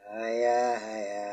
Haya haya.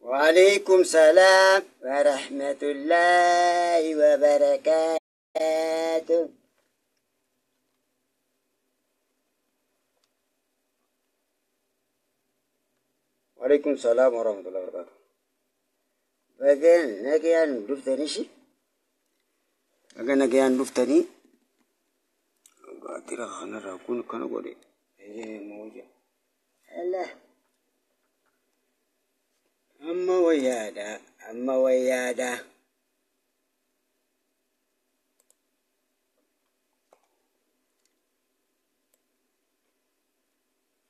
وعليكم السلام ورحمة الله وبركاته. وعليكم السلام ورحمة الله وبركاته. Baga nagayaan dhuftanii shi. Baga nagayaan dhuftanii. Gaatira kanarraa kun kana godhe. Mooja. Allah. Amma wayyaadha. Amma wayyaadha.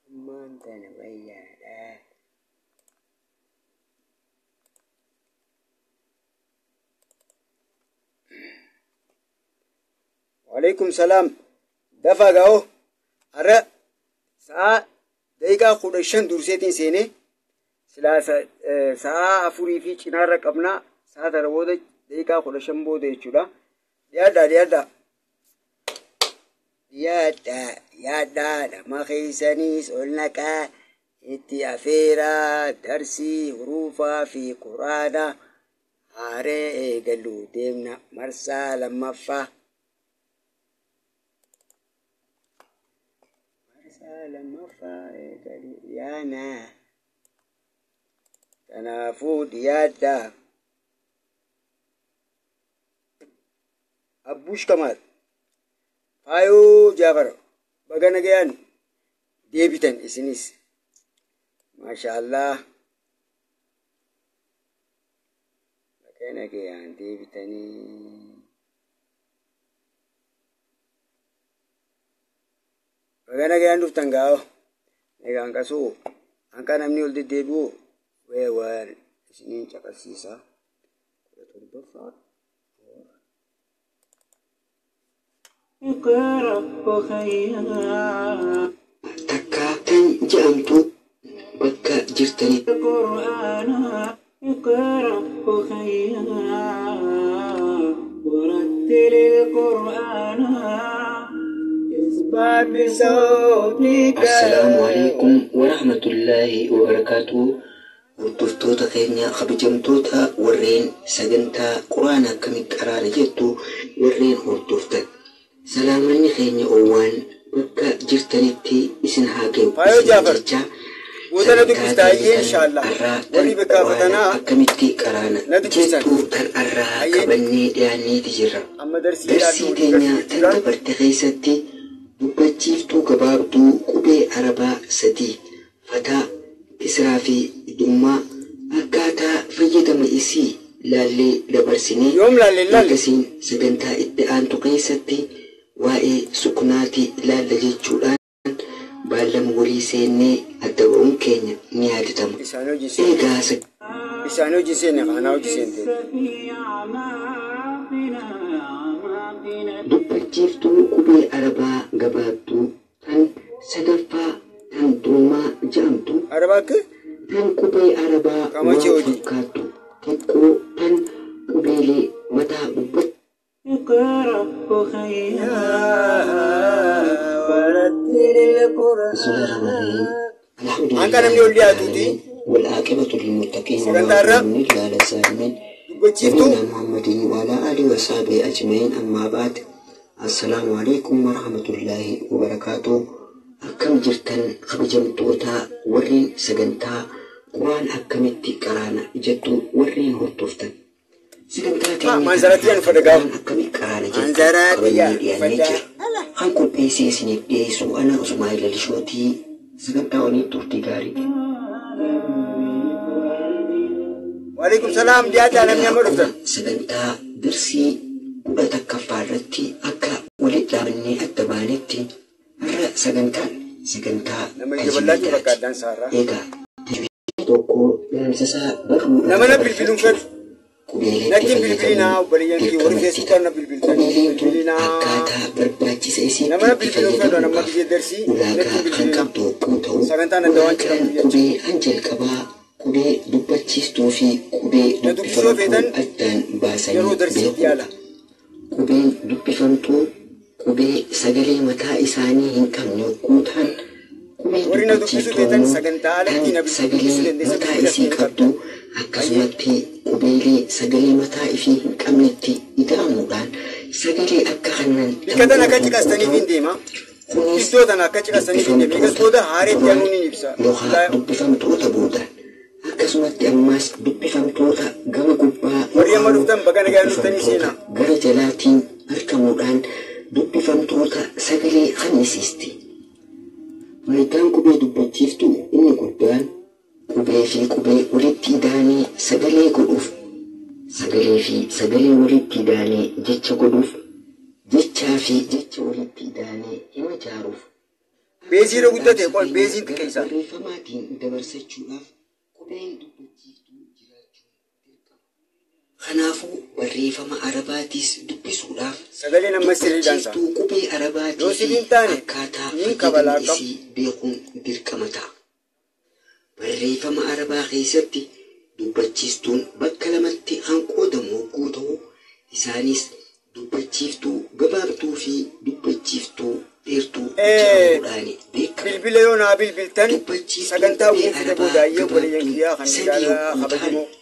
Ammaan tana wayyaadha. Waalaikum salaam. Dafaa ga'oo. Har'a sa'a daqiiqaa 15 durseetiin seenee silaa sa'a 4 fi cinaarra qabnaa sa'a tana booda daqiiqaa 15 booda jechuudha. Dhiyaadhaa dhiyaadhaa. Dhiyaadhaa dhiyaadhaa nama keessaniis ol naqaa itti afeeraa darsii huruufaa fi quraana haaree eegaluu deemna marsaa lammaffaa. Marsaa lammaffaa eegaluu yaana. Kanaafuu dhiyaadhaa. Abbuush Kamaal. Faayoo Jaafar. Baga nagayaan deebitan isinis. Maasha Allah. Baga nagayaan deebitanii. Baga nagayaan dhuftan gaa'o. Egaa hanqasuu hanqa namni ol deddeebi'u waan isiniin caqasiisa. 17ffaa. اقرأ أخيا. Takka kan jedhamtu bakka jirtanii القرآن اقرأ أخيا ورتل القرآن اسمع بصوتك. Assalaamu alaikum warahmatullaahi wabarakaatuh. Hordoftoota keenya kabajamtoota warreen sagantaa quraana akkamitti qaraana jettu warreen hordoftan. Salaamanni keenya owwaan bakka jirtanitti isin haa ga'u Faayoo isin Jaafar. jecha Goota na sagantaa dubbistaa keenya iyyee tan inshaallah. har'aa tan Warri quraana bekkaafatanaa akkamitti qaraana na dubbistan. jettu tan har'aa Hayyee qabannee dhiyaanneeti jirra. amma darsii Darsii ilaallu teenya waliin tan garsiisuudhaan dabarte keessatti dubbachiiftuu gabaabduu qubee arabaa 3 fataa kisraa fi dummaa akkaataa fayyadama isii laallee dabarsinee yoom laalle laalle ergasiin sagantaa itti aantu keessatti waa'ee suknaatii laalla jechuudhaan baallama walii seennee adda ba'uun keenya ni yaadatama. Isaan hojii seenne. Egaa Isaan hojii seenne kanaa hojii seente. في أعماقنا أعماقنا. Dubbachiiftuu qubee arabaa gabaabduu tan sadaffaa tan dummaa jedhamtu Araba akka tan qubee arabaa Qamachee waan hojii. fakkaattu xiqqoo tan qubeelee mataa gubbatti اقرأ أخيا ورتل القرآن. Bismillahirrahmanirrahim. Hanqa namni ol dhiyaatuuti. والعاقبة للمتقين ولا Sagantaa irraa عدوان إلا على الظالمين. dubbachiiftuu نبينا محمد وعلى آله وصحبه أجمعين أما بعد. السلام عليكم ورحمة الله وبركاته. Akkam jirtan kabajamtoota warreen sagantaa quraan akkamitti qaraana jettu warreen hordoftan. Sagantaa teenya Manzaraa tan uffata gaafa. quraan akkamitti qaraana jettu Manzaraa qabannee dhiyaannee uffata. jira. Kan qopheessee isiniif dhiyeessu ana Usmaa'il Alishootii sagantaa waliin turtii gaarii. Waalaikum salaam dhiyaadhaa namni amma dhuftan. Sagantaa darsii 11ffaa irratti akka walitti dhaabannee adda baanetti har'a sagantaan sagantaa Nama ija bal'aachuu tajwiidaati. fakkaattan saarraa. Egaa tajwiidni tokko dhaamsasaa barruudhaan Nama na bilbiluun fedhu. Qubeeleetti Natti hin bilbilinaa fayyadamuun obboleeyyan kiyya warri dirqamatti Feesbuukaan na ta'a. bilbiltan. Qubeeleen tun Bilbilinaa. akkaataa barbaachisa isiitti Nama na itti bilbiluun fedhu nama fayyadamuudhaaf gisee darsii natti ulaagaa hin kan bilbilinaa. qabdu yogguu ta'u, Sagantaan adda waan ulaagaan jedhamtu jecha. qubee han jalqabaa qubee dubbachiistuu fi qubee Na dubbisuu dubbifamtuu feetan addaan baasanii yeroo darsiitti beekuudha. yaala. Qubeen dubbifamtuu qubee sagalee mataa isaanii hin qabne yogguu ta'an, qubeen Warri na dubbisuu dubbachiiftuu feetan ammoo sagantaa tan alatti na dubbisuu sagalee dandeessan mataa bilbila isii hin qabdu qabdan. Baay'ee akkasumatti qubeelee sagalee mataa ifii hin qabnetti ida'amuudhaan sagalee akka kannan Bikka tan tana akka godhatu yogguu ciqastaniif ta'u, hin deema. kunis Iddoo tana akka ciqastaniif hin deema. Egas dubbifamtoota booda haareetti duraan anuun hin ibsa. yookaan Laa- dubbifamtoota boodaan akkasumatti ammaas dubbifamtoota gama gubbaa Warri amma yookaan dhuftan baga nagaan dhuftanii dubbifamtoota seenaa. gara jalaatiin argamuudhaan dubbifamtoota sagalee kannisiisti. Faayidaan qubee dubbachiiftuu inni guddaan qubee fi qubee walitti ida'anii sagalee godhuuf, sagalee fi sagalee walitti ida'anii jecha godhuuf, jechaa fi jecha walitti ida'anii hima ijaaruuf Beezii irra akkaataa guddate qoy dhaamsa keenya beeziin gara xiqqeessa. barreeffamaatiin dabarsachuudhaaf qubeen dubbachiiftuu jiraachuun dirqama. Kanaafuu barreeffama Arabaatiis dubbisuudhaaf Sagaleen amma sirrii daansa. dubbachiiftuu qubee Arabaatii Yoo fi sirrii hin taane akkaataa niin fayyadama kabalaa qabu. isii beekuun dirqama ta'a. Barreeffama Arabaa keessatti dubbachiistuun bakka lamatti kan qoodamu yogguu ta'u, isaanis dubbachiiftuu gabaabduu fi dubbachiiftuu dheertuu jedhamuudhaan beekamu. Bilbila yoo naa bilbiltan Dubbachiiftuun sagantaa qubee guutuu Arabaa booda obboleeyyan gabaabduun kiyyaa kan sadii jaalala yogguu ta'an, kabajamoo. Oguu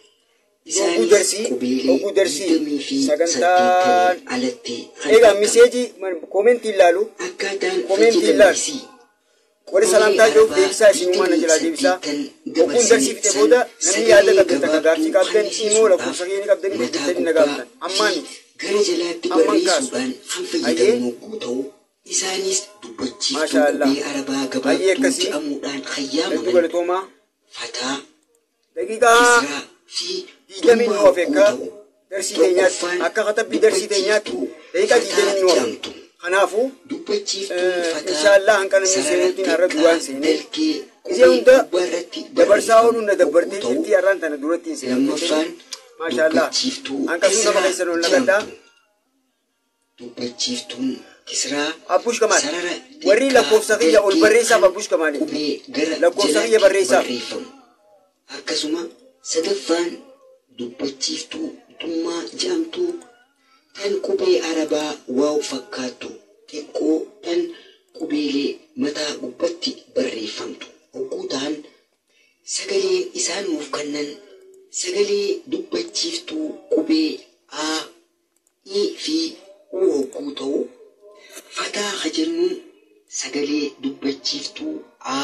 isaanis darsii qubeelee oguu darsii 28 sagantaan alatti kan egaa argamu. miseejii koomentii ilaalu Akkaataan koomentii fayyadama ilaalu isii warri qubee salaamtaa jiruuf Arabaa deebisaa isinumaan na jalaa deebisaa. 28 Ogguun darsii dabarsine fixe san booda namni yaada sagalee qabdan takka gaaffii gabaabduu qabdan imoo lakkoofsa kannisiisuudhaaf keenya qabdanii mataa bilbiltanii na gubbaa gaafatan. fi Ammaani gara jalaatti amman kaasu. barreessuudhaan kan Hayyee fayyadamnu yogguu ta'u, isaanis dubbachiiftuu maashaa Allah. qubee Arabaa Hayyee gabaabduu akkasii jedhamuudhaan kan hedduu yaamaman galatoomaa. fataa, Daqiiqaa kisraa fi 20 dummaa nu hafe yogguu akka ta'u, darsii teenyaatti tokkoffaan akka katabbii darsii teenyaatti dubbachiiftuu daqiiqaa fataa 20 nu hafe. jedhamtu. Kanaafuu Dubbachiiftuun fataa inshaallah hanqana inni sarara seenuutiin har'a xiqqaa duwwaan seenee dalgee isee qubee hunda gubbaa irratti dabarsaa barreeffamu ooluun na yogguu dabbartee ta'u, jirti har'aan tana duratti hin seenuu lammaffaan maashaallah dubbachiiftuu hanqasuun saba kisraa keessan ol nagadhaa. jedhamtu. Dubbachiiftuun kisraa Abbush Kamaal sarara warri xiqqaa lakkoofsa kiyya ol dalgee barreessaaf kan Abbush Kamaaliif qubee gara lakkoofsa kiyya jalaatti barreessaaf. barreeffamu. Akkasuma sadaffaan dubbachiiftuu dummaa jedhamtu tan qubee Arabaa waaw fakkaattu xiqqoo tan qubeelee mataa gubbatti barreeffamtu yogguu ta'an sagaleen isaan nuuf kennan sagalee dubbachiiftuu qubee A, I fi U yogguu ta'u, fataa kan jennuun sagalee dubbachiiftuu A,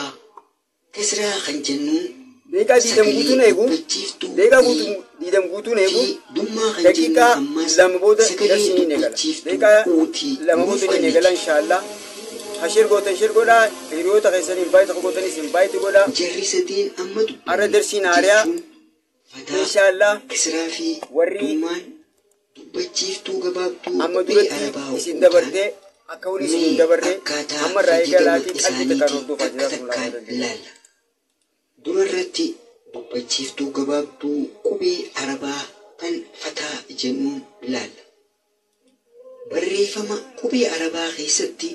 kisraa kan jennuun Daqiiqaa 20 sagalee guutuun eegu dubbachiiftuu daqiiqaa I guutuu 20 guutuun eegu fi dummaa kan jennuun daqiiqaa ammas 2 booda sagalee darsiin ni eegala. dubbachiiftuu Daqiiqaa Uutii 2 nuuf booda ni eegala kenniti. inshaallah. Hashir gootan shir godhaa hiriyoota keessanii invite gootanis invite godhaa. Jarri sadeen amma Har'a dubbanne darsiin haariyaa jechuun fataa, inshaallah kisraa fi warri dummaan dubbachiiftuu gabaabduu amma qubee duratti Arabaa isin yogguu ta'an dabartee akka waliin isin hin mee dabarre akkaataa amma irraa fayyadama eegalaatii qalbii takkaan isaaniitii hordofaa takka jiraatu takkaan laata. ilaalla. Dura irratti dubbachiiftuu gabaabduu qubee Arabaa tan fataa jennuun ilaalla. Barreeffama qubee Arabaa keessatti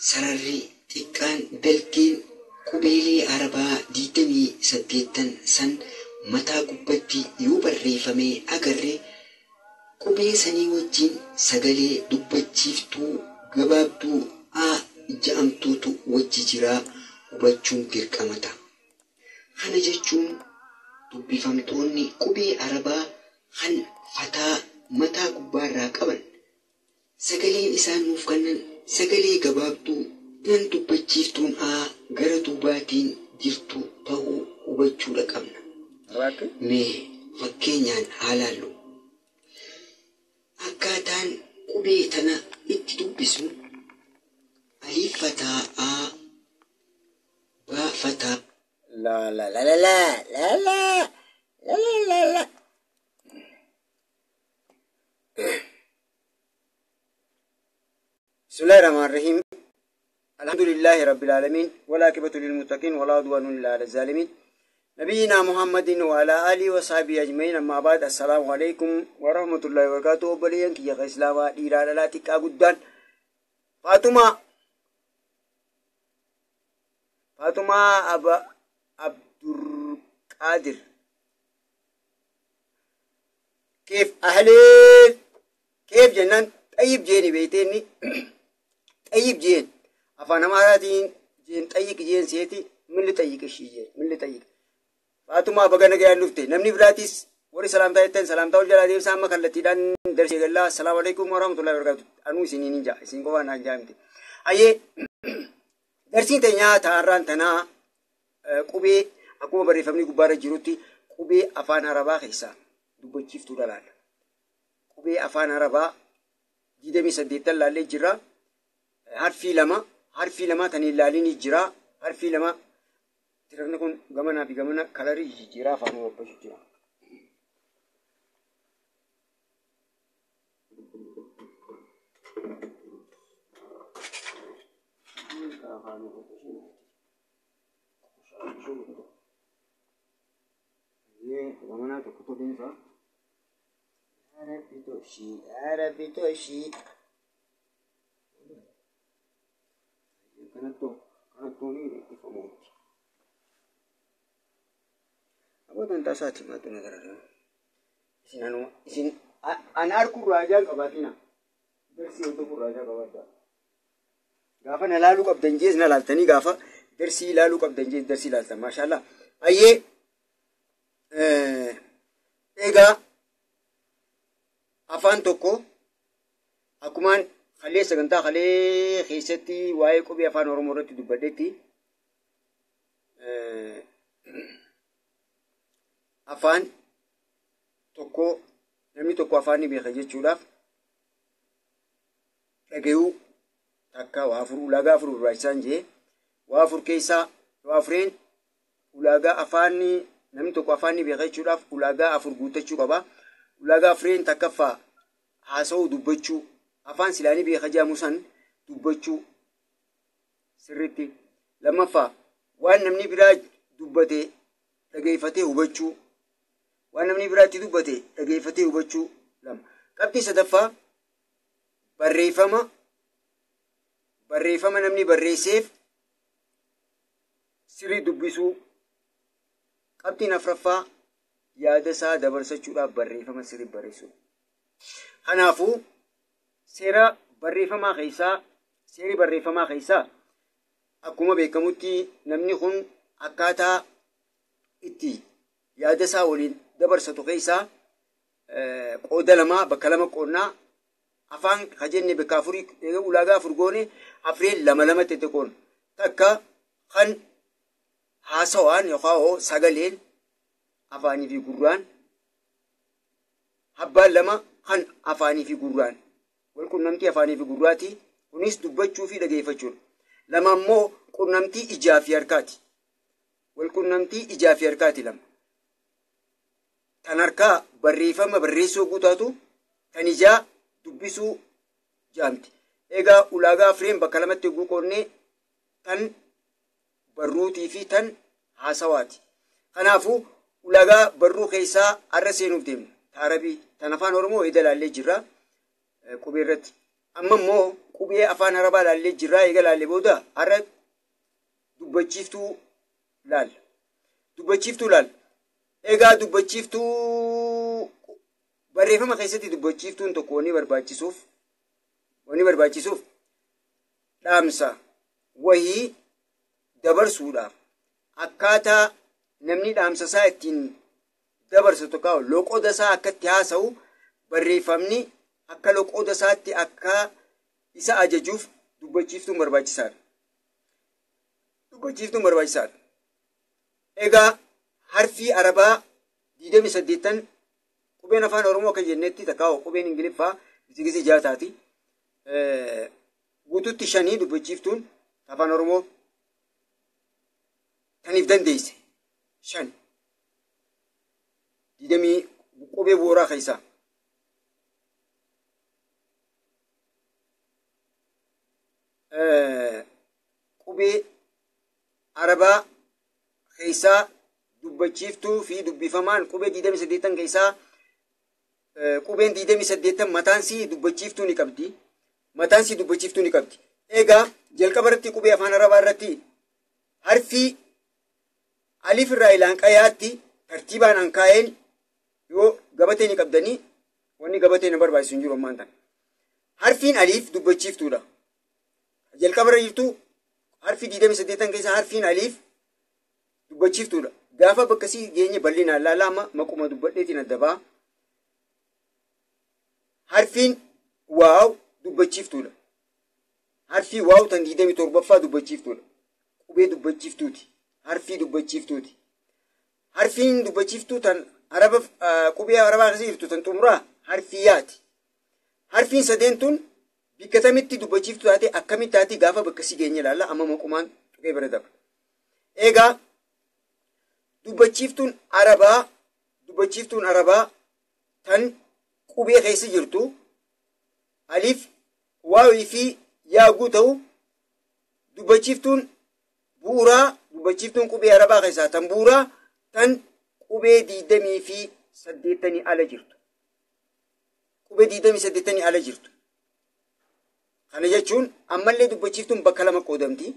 sararri xiqqaan dalgeen qubeelee Arabaa 28 san mataa gubbatti yoo barreeffame agarre qubee sanii wajjin sagalee dubbachiiftuu gabaabduu A jedhamtuutu wajji jiraa hubachuun dirqama ta'a. Kana jechuun dubbifamtoonni qubee Arabaa kan fataa mataa gubbaarraa qaban sagaleen isaan nuuf kennan sagalee gabaabduu tan dubbachiiftuun A gara duubaatiin jirtu ta'uu hubachuudha qabna. Mee fakkeenyaan haa laallu. Akkaataan qubee tana itti dubbisnu aliif fataa A, baa fataa La la la la la la la la la la la. Bismillahirrahmanirrahim. الحمد لله رب العالمين والعاقبة للمتقين ولا عدوان إلا على الظالمين نبينا محمد وعلى آله وصحبه أجمعين أما بعد السلام عليكم ورحمة الله وبركاته obboleeyyan kiyya ka islaamaa dhiiraa dhalaa xiqqaa guddaan Faatumaa Faatumaa Aba Abdurqaadir كيف أهلين كيف jennaan طيب jeeni beeyteenni طيب jeen afaan amaaraatiin jeen طيق jeen seeti ምን ልጠይቅሽ jeen ምን ልጠይቅ Faatumaa baga nagayaan dhufte namni biraatis warri salaamtaa jettan salaamtaa ol jalaa deemsa amma kallattiidhaan darsee gallaa assalaamu alaikum warahmatullahi wabarakatuh anuu isiniin hin jaa isin qofaan naan jaa miti hayyee darsiin teenyaa taarraan tanaa qubee akkuma barreeffamni gubbaarra jirutti qubee afaan arabaa keessaa dubbachiiftuu dhalaala. Qubee afaan arabaa 28 laallee jira. Harfii lama tan hin laalin jira. Harfii lama tirafni kun gamanaa fi gamana kalarii jijjiiraa afaan babbashu jira. Gamanaa tokko toliinsa. Rabbi toshi, Rabbi toshi. Kanattu kanattuun ifamuuti. Abootan taasaati maatu na garagaara. Isin anuma isin an harku raajaa qabaatina. Darsii hordofuu raajaa qabaadha. Gaafa na laaluu qabdan jees na laaltanii gaafa darsii ilaaluu qabdan jees darsii ilaaltan maashaallah. Ayyee egaa afaan tokko akkumaan kalee sagantaa kalee keessatti waa'ee qubee afaan oromoo irratti dubbadhetti afaan tokko namni tokko afaan ni beeka jechuudhaaf dhagayuu takka waa afur ulaagaa afur barbaachisaan jee waa afur keessaa waa afureen ulaagaa afaanni namni tokko afaan ni beeka jechuudhaaf ulaagaa afur guuttachuu qaba. Ulaagaa afureen takkaffaa haasa'uu dubbachuu afaan silaanii beeka jedhamu san dubbachuu sirriitti. Lammaffaa waan namni biraa dubbate dhageeffatee hubachuu waan namni biraatti dubbate dhageeffatee hubachuu lama. Qabxii sadaffaa barreeffama namni barreesseef sirrii dubbisuu. Qabxiin afuraffaa yaada isaa dabarsachuudhaaf barreeffama sirrii barreessuu. Kanaafuu seera barreeffamaa keessaa seerri barreeffamaa keessaa akkuma beekamutti namni kun akkaataa itti yaada isaa waliin dabarsatu keessaa qooda lamaa bakka lama qoonnaa afaan ka jenne bakka afurii ulaagaa afur goone afureen lama lamatti itti qoonna. Takka kan haasawaan yookaan sagaleen afaanii fi gurraan abbaan lama kan afaanii fi gurraan wal qunnamtii afaanii fi gurraati kunis dubbachuu fi dhageeffachuudha. Lama immoo qunnamtii ijaa fi harkaati. Wal qunnamtii ijaa fi harkaati lama. Tan harkaa barreeffama barreessuu guutaatu tan ijaa dubbisuu jaamti. Egaa ulaagaa afreen bakka lamatti yogguu qoonnee tan barruutii fi tan haasawaati. Kanaafuu ulaagaa barruu keessaa har'a seenuuf deemna. Arabii tan afaan Oromoo eeda laallee jirra qubee irratti. Amma immoo qubee afaan Arabaa laallee jirra eega laallee booda har'a dubbachiiftuu laalla. Dubbachiiftuu laalla. Egaa dubbachiiftuu barreeffama keessatti dubbachiiftuun tokko wanni barbaachisuuf dhaamsa wahii dabarsuudhaaf akkaataa namni dhaamsa isaa ittiin dabarsu tokko loqoda isaa akka itti haasa'u barreeffamni akka loqoda isaatti akka isa ajajuuf dubbachiiftuun barbaachisaadha. Dubbachiiftuun barbaachisaadha. Egaa harfii arabaa 28 qubeen afaan Oromoo akka jennetti takkaa qubeen Ingiliffaa gisi jaataati. Guututti shanii dubbachiiftuun afaan Oromoo taniif dandeesse shan. Digdamii qubee bu'uuraa keessaa. qubee Arabaa keessaa dubbachiiftuu fi dubbifamaan qubee 28 keessaa qubeen 28 mataan sii dubbachiiftuu ni qabdi. Mataan sii dubbachiiftuu ni qabdi. Egaa jalqaba irratti qubee afaan Arabaa irratti harfii alif irraa ilaan qayaatti tartiibaan an kaa'een yoo gabatee ni qabdanii wanni gabatee na barbaachisu hin jiru ammaan tana. Harfiin aliif dubbachiiftuudha. Jalqaba irra jirtu harfi 28 keessaa harfiin aliif dubbachiiftuudha. Gaafa bakkasii geenye bal'inaan laala amma maquma dubbadheetiin adda ba'a. Harfiin waaw dubbachiiftuudha. Harfii waaw tan 27ffaa dubbachiiftuudha. Qubee dubbachiiftuuti. Harfii dubbachiiftuuti. Harfiin dubbachiiftuu tan araba qubee arabaa keessa jirtu tan xumuraa harfii yaati. Harfiin sadeen tun bikka tamitti dubbachiiftuu taate akkamitti taate gaafa bakkasii geenye ilaalla amma maqumaan tuqee bira dabra. Egaa dubbachiiftuun arabaa tan qubee keessa jirtu alif waawii fi yaaguu ta'u dubbachiiftuun bu'uuraa dubbachiiftuun qubee arabaa keessaa tan bu'uuraa tan qubee 28 ala jirtu. Qubee 28 ala jirtu. Kana jechuun ammallee dubbachiiftuun bakka lama qoodamti.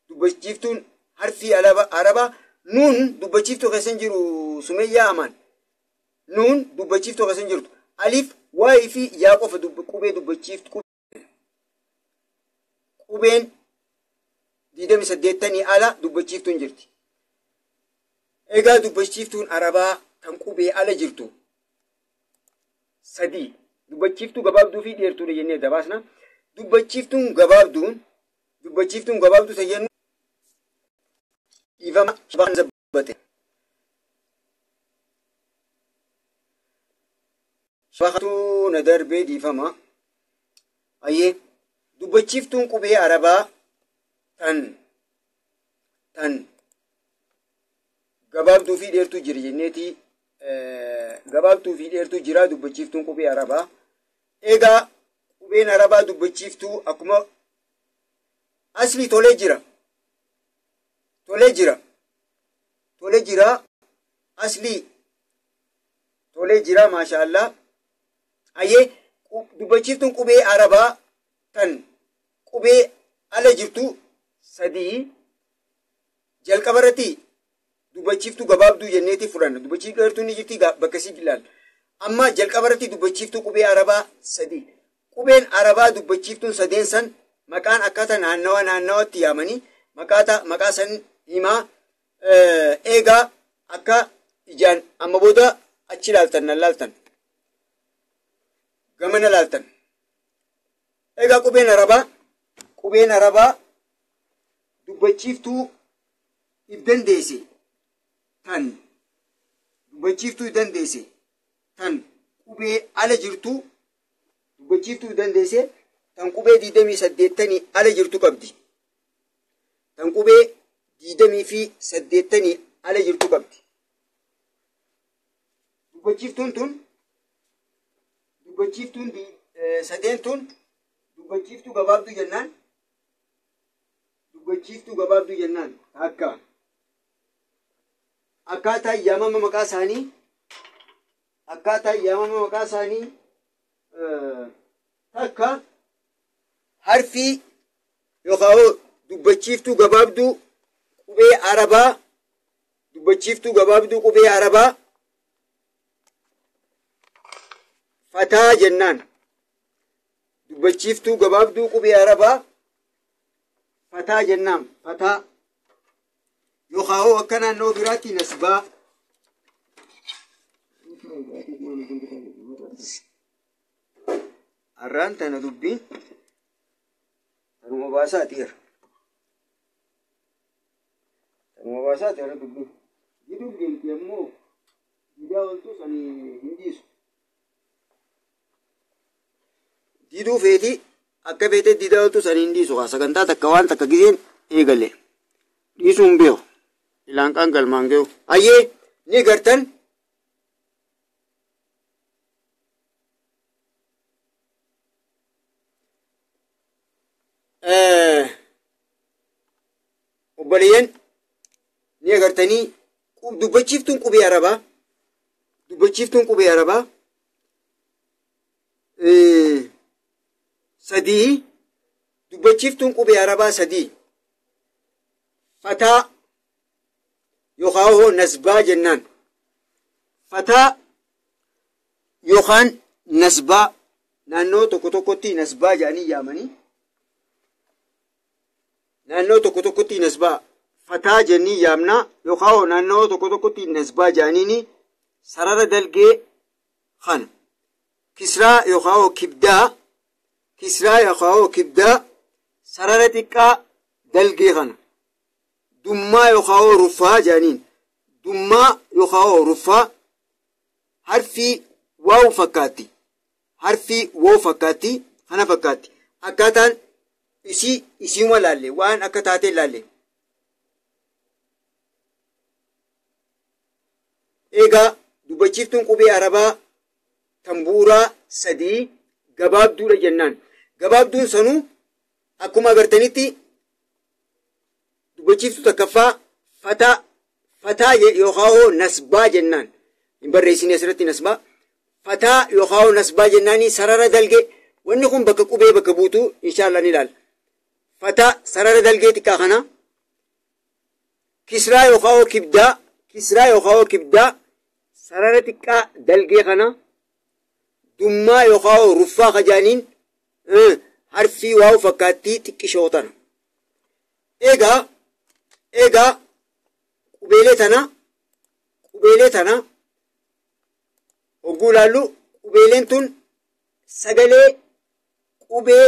Dubbachiiftuun harfii arabaa nuun dubbachiiftuu keessa hin jiru Sumeyyaa Amaan. Nuun dubbachiiftuu keessa hin jirtu. Alif waa'ee fi yaa qofa qubee dubbachiiftu. Qubeen 28 ala dubbachiiftuun jirti. Egaa dubbachiiftuun arabaa kan qubee ala jirtu sadii. Dubbachiiftuu gabaabduu fi dheertuudha jennee dabaasna. Dubbachiiftuun gabaabduu ta'e jennu dhiifama shabaan zabbate. Shabaatu na darbee dhiifama. Ayyee dubbachiiftuun qubee arabaa tan gabaabduu fi dheertuu jira jenneeti gabaabduu fi dheertuu jira dubbachiiftuun qubee arabaa. Egaa qubeen arabaa dubbachiiftuu akkuma asli tolee jira. Tolee jira asli tolee jira maashaallah. Ayyee dubbachiiftuun qubee arabaa tan qubee ala jirtu sadii jalqaba irratti dubbachiiftuu gabaabduu jenneeti fudhanna. Dubbachiiftuu dheertuun ni jirti bakka isii ilaalla. Amma jalqaba irratti dubbachiiftuu qubee arabaa sadii. Qubeen arabaa dubbachiiftuun sadeen san maqaan akkaataa naannawatti yaamanii maqaa san himaa. Eegaa akka ijaan amma booda achi ilaaltan na laaltan. Gamana laaltan. Egaa qubeen arabaa dubbachiiftuu if dandeesse tan dubbachiiftuu if dandeesse tan qubee ala jirtu dubbachiiftuu if dandeesse tan qubee 28 ala jirtu qabdi. Tan qubee 28 ala jirtu qabdi. Dubbachiiftuun tun dubbachiiftuun sadeen tun dubbachiiftuu gabaabduu jennaan. Dubbachiiftuu gabaabduu jennaan akka akkaataa yaamama maqaa isaanii takka harfii yookaan dubbachiiftuu gabaabduu qubee arabaa dubbachiiftuu gabaabduu qubee arabaa fataa jennaan. Dubbachiiftuu gabaabduu qubee arabaa fataa jennaan. Fataa yookaan akka naannoo biraatti nasbaa. Arraan tana dubbiin tanuma baasaatiira. Tanuma baasaatiira dubbiin. Giduuf deemti ammoo didaa oltus ani hin dhiisu. Diduu feeti akka feetee didaa oltus ani hin dhiisu. Sagantaa takka waan takka giseen eegale. Dhiisuu hin beeku. Ilaanqaan galmaan gahu. Ayyee ni gartan. Obboleeyyan ni agartanii dubbachiiftuun qubee arabaa dubbachiiftuun qubee arabaa sadii dubbachiiftuun qubee arabaa sadii fataa yookaan hoo nasbaa jennaan fataa yookaan nasbaa naannoo tokko tokkotti nasbaa jedhanii yaamanii naannoo tokko tokkotti nasbaa fataa jennii yaamnaa yookaan naannoo tokko tokkotti nasbaa jedhaniini sarara dalgee kana kisraa yookaan kibdaa kisraa yookaan kibdaa sarara xiqqaa dalgee kana dummaa yookaan ruffaa jedhaniin dummaa yookaan ruffaa harfii waaw fakkaatti harfii woo fakkaatti kana fakkaatti akkaataan isii isiuma laalle waan akka taatee laalle. Egaa dubbachiiftuun qubee arabaa tambuuraa sadii gabaabduudha jennaan. Gabaabduun sanuu akkuma agartanitti dubbachiiftuu takkaffaa fataa fataa yookaan nasbaa jennaan. Hin barreessine asirratti nasbaa. Fataa yookaan nasbaa jennaanii sarara dalgee wanni kun bakka qubee bakka buutu inshaallah ni ilaalla. Fataa sarara dalgee xiqqaa kana kisraa yookaan kibdaa kisraa yookaan kibdaa sarara xiqqaa dalgee kana dummaa yookaan ruffaa kajaaniin harfii waaw fakkaattii xiqqishoo tana. Egaa qubeelee tana hogguu ilaallu qubeeleen tun sagalee qubee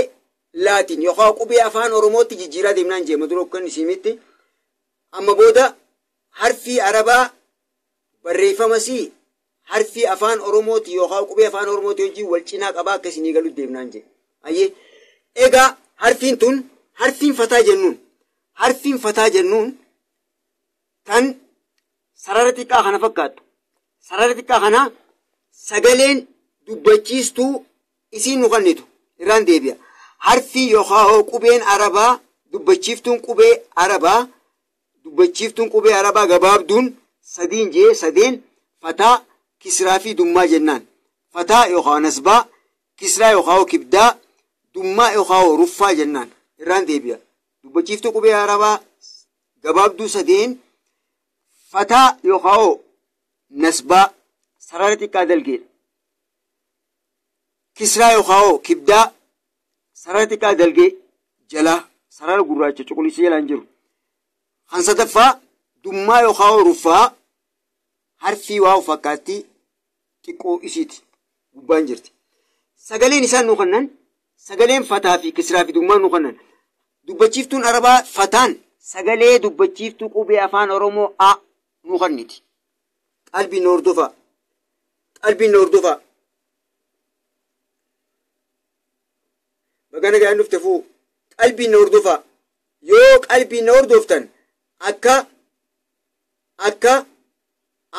laatiin yookaan qubee afaan oromootti jijjiiraa deemnaan jeema dura kan isinitti amma booda harfii arabaa barreeffamasii harfii afaan oromooti yookaan qubee afaan oromooti wajjin wal cinaa qabaa akka isinii galuuf deemnaan jee. Ayyee egaa harfiin tun harfiin fataa jennuun tan sarara xiqqaa kana fakkaattu sarara xiqqaa kana sagaleen dubbachiistuu isiin nu kennitu irraan deebi'a. Harfii yookaan qubeen arabaa dubbachiiftuun qubee arabaa dubbachiiftuun qubee arabaa gabaabduun sadiin jee sadeen fataa kisraa fi dummaa jennaan. Fataa yookaan nasbaa kisraa yookaan kibdaa dummaa yookaan ruffaa jennaan irraan deebi'a. Dubbachiiftuu qubee arabaa gabaabduu sadeen fataa yookaan nasbaa sarara xiqqaa dalgeedha. Kisraa yookaan kibdaa sarara xiqqaa dalgee jalaa sarara gurraacha cuquliisa jalaan jiru. Kan sadaffaa dummaa yookaan ruffaa harfii waa fakkaattii xiqqoo isiiti gubbaan jirti. Sagaleen isaan nu kennan sagaleen fataa fi kisraa fi dummaa nu kennan. Dubbachiiftuun arabaa fataan sagalee dubbachiiftuu qubee afaan oromoo a nu kenniti. Qalbiin hordofaa. Qalbiin hordofaa. Bagana gahaan dhufte fuu qalbiin hordofaa. Yoo qalbiin hordoftan akka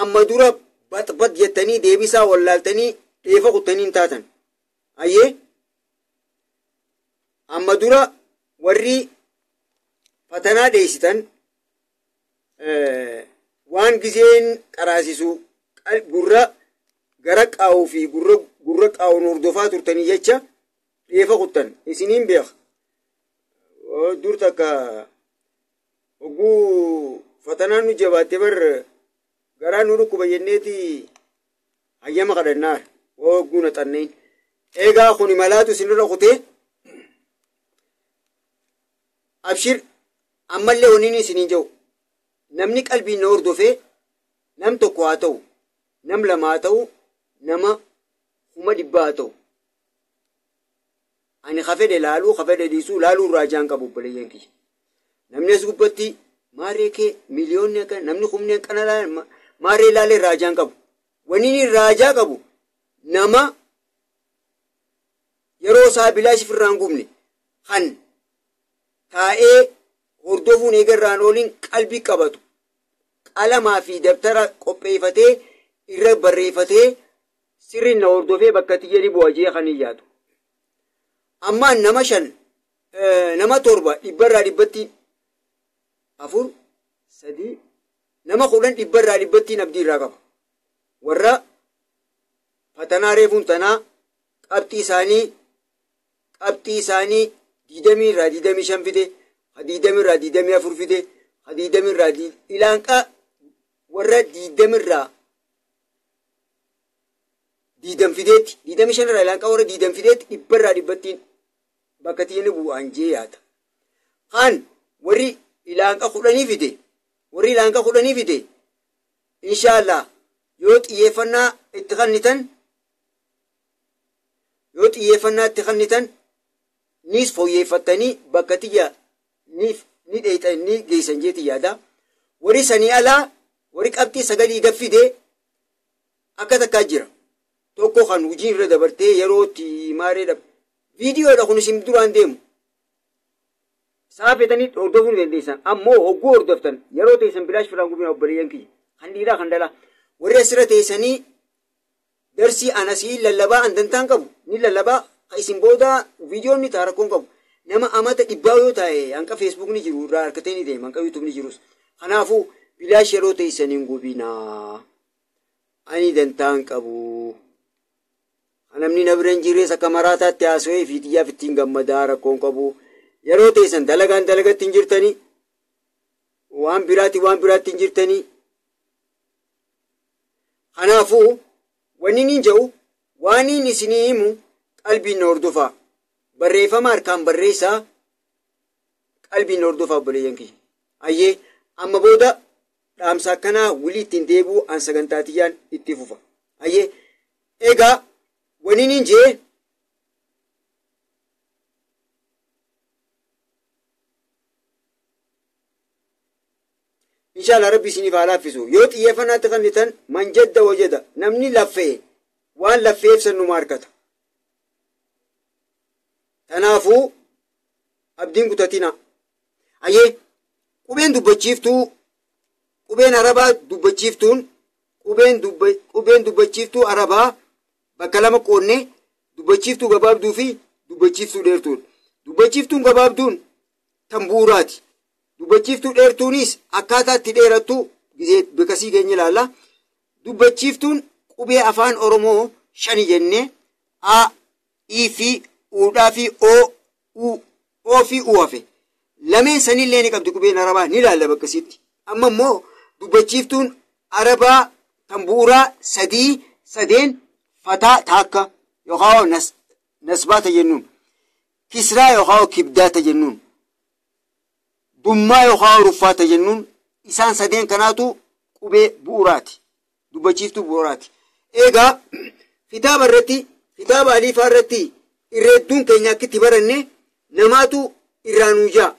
amma dura baxbax jettanii deebisaa wallaaltanii dheefa kuttanii hin taatan. Ayyee amma dura warri fatanaa dheessitan waan gizeen qaraasisu gurra gara qaawuu fi gurra qaawuun hordofaa turtanii jecha dheefa kuttan isiniin beeka. Dur takka hogguu fatanaan nu jabaatte bar garaa nu dhukkuba jenneeti hayyama kadhannaa hogguu na xanneen. Egaa kuni malaatu isinirra kutee abshir ammallee wanni isiniin jiru namni qalbiin na hordofee nam tokko haa ta'u nam lama haa ta'u nama 100,000 haa ta'u. Ani kafedhe laaluu kafedhe dhiisuu laaluu irraa jaan qabu obboleeyyan kiyya. Namni as gubbatti maarree kee miliyoonni akka namni kumni akkana maarree laalee irraa jaan qabu. Wanni inni irraa jaa qabu nama yeroo isaa bilaash irraa hin gubne kan taa'ee hordofuun eegarraan ooliin qalbii qabatu qalamaa fi dabtara qopheeffatee irra barreeffatee sirriin na hordofee bakka xiyyeerii bu'aa jee kan hin yaadu. Ammaan nama 5 nama 7 dhibbarraa dhibbatti 4 3 nama 10 dhibbarraa dhibbattiin abdii irraa qaba. Warra fatanaa reefuun tanaa qabxii isaanii 20 irraa 25 fide, 20 irraa 24 fide, 20 irraa ilaanqa warra 20 irraa 20 fideetti 25 irraa ilaanqa warra 20 fideetti dhibbarraa dhibbattiin bakka tiini bu'aan jee yaada. Kaan warri ilaanqa 10 fide, warri ilaanqa 10 fide inshaallah yoo xiyyeeffannaa itti kennitan, niis fooyyeffattanii bakka tiyya niif ni dheeyxan ni geessan jeeti yaada. Warri sanii alaa warri qabxii 9 gaffide akka takkaa jira. Tokko kan hojii irra dabartee yerootti maaree dhabe. Viidiyoodha kun isin duraan deemu. Saafetanii hordofuu ni dandeessan. Ammoo hogguu hordoftan yeroo teessan bilaash firaan gubina obboleeyyan kiyya. Kan dhiiraa kan dhalaa. Warri asirra teessanii darsii anasii lallabaa andantaan qabu. Ni lallabaa isin booda viidiyoon ni ta'a rakkoon qabu. Nama amata dhibbaa yoo ta'e hanqa feesbuuk ni jiru irraa harkatee ni deema hanqa yuutuub ni jirus. Kanaafuu bilaash yeroo teessaniin gubinaa. Ani dantaan qabu. Namni na bira hin jirres akka maraataatti haasawee fi xiyyaaf ittiin gammadaa rakkoon qabu. Yeroo teessan dalagaan dalagatti hin jirtanii. Waan biraatti hin jirtanii. Kanaafuu wanni niin jedhu waan inni isinii himu qalbiin hordofaa. Barreeffama harkaan barreessaa qalbiin hordofaa obboleeyyan kiyya. Ayyee amma booda dhaamsa akkanaa walii ittiin deebi'u an sagantaa tiyyaan itti fufa. Ayyee egaa wanni niin jee inshallah rabbi isiniif haa laaffisu. Yoo xiyyeeffannaatti kennitan man jadda wajada namni laffee waan laffeef sannuma harkata. Kanaafuu abdiin kutatina. Ayyee qubeen dubbachiiftuu qubeen arabaa dubbachiiftuun qubeen dubbachiiftuu arabaa bakka lama qoonnee dubbachiiftuu gabaabduu fi dubbachiiftuu dheertuudha. Dubbachiiftuun gabaabduun tan bu'uuraati. Dubbachiiftuu dheertuunis akkaataa itti dheerattu gisee bakasii keenya ilaalla. Dubbachiiftuun qubee afaan Oromoo 5 jennee A, I fi Uudhaa fi O, U, O fi U hafe. Lameen sanillee ni qabdi qubeen arabaa ni ilaalla bakkasitti. Amma immoo dubbachiiftuun arabaa tan bu'uuraa 3 sadeen fataa taakka yookaan nasbaata jennuun, kisraa yookaan kibdaata jennuun, dummaa yookaan ruffaata jennuun isaan sadeen kanaatu qubee bu'uuraati. Dubbachiiftuu bu'uuraati. Egaa kitaaba irratti kitaaba aliifaa irratti irreedduun keenya akkitti baranne namaatu irraa nuu jaa.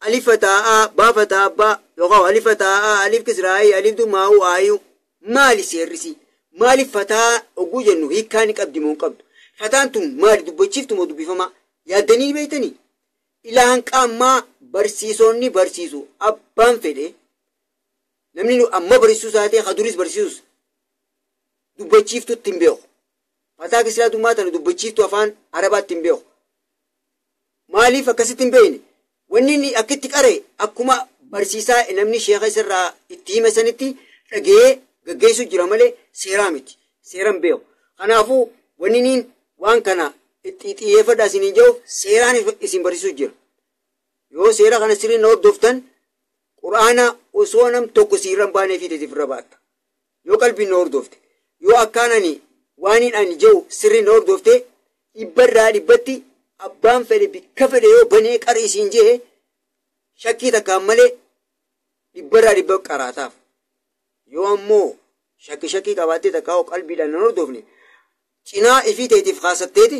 Alifa taa'aa baafa taabbaa yookaan alifa taa'aa alif kisraayii alif dummaa'uu aayuu maali seerrisi? Maaliif fataa oguu jennu hiikkaa ni qabdi moo hin qabdu? Fataan tun maali dubbachiiftu moo dubbifamaa? Yaaddanii beektanii? Ilaa hanqa ammaa barsiisonni barsiisu abbaan fedhe namni amma barsiisus haa ta'e haduris barsiisus dubbachiiftutti hin beeku. Fataa kisraa dummaa tana dubbachiiftu afaan arabaatti hin beeku. Maaliif akkasitti hin beekne? Wanni inni akkitti qare akkuma barsiisaa namni sheeka isarraa itti hime sanitti dhaga'ee gaggeessu jira malee seeraa miti. Seera hin beeku. Kanaafuu wanni inni waan kana itti xiyyeeffadhaa isiniin jedhu seeraan isin barsiisu jira. Yoo seera kana sirriin hordoftan quraana osoo nam tokko siirra hin baanee fi irra baatta. Yoo qalbiin hordofte yoo akkaan ani waan hin ani jedhu sirriin hordofte dhibbarraa dhibbatti abbaan fedhe bikka fedhe yoo banee qara isiin jee shakkii takkaan malee dhibbarraa dhibba qaraataaf. Yoo ammoo shakkii qabaattee takkaa qalbiidhaan hin hordofne cinaa ifii ta'eetiif kaasatteeti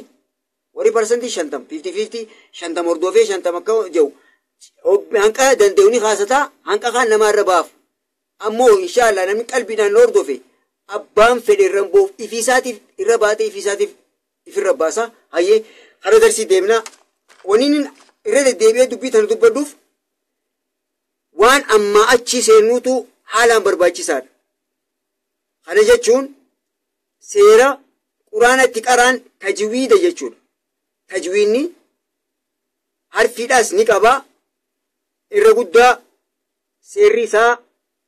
warri parsantii 50 50 50 hordofee 50 akka jedhu hanqa danda'u ni kaasataa hanqa kaan namaa irra baaf. Ammoo inshaallah namni qalbiidhaan hordofe abbaan fedhe irra boof ifiisaatiif irra baatee ifiisaatiif ifirra baasa. Hayyee hara darsii deemnaa wanni irra deddeebi'ee dubbii tana dubbadhuuf waan ammaa achi seenuutu haalaan barbaachisaadha. Kana jechuun seera quraana itti qaraan tajwiida jechuudha. Tajwiidni harfiidhaas ni qaba. Irra guddaa Seerri isaa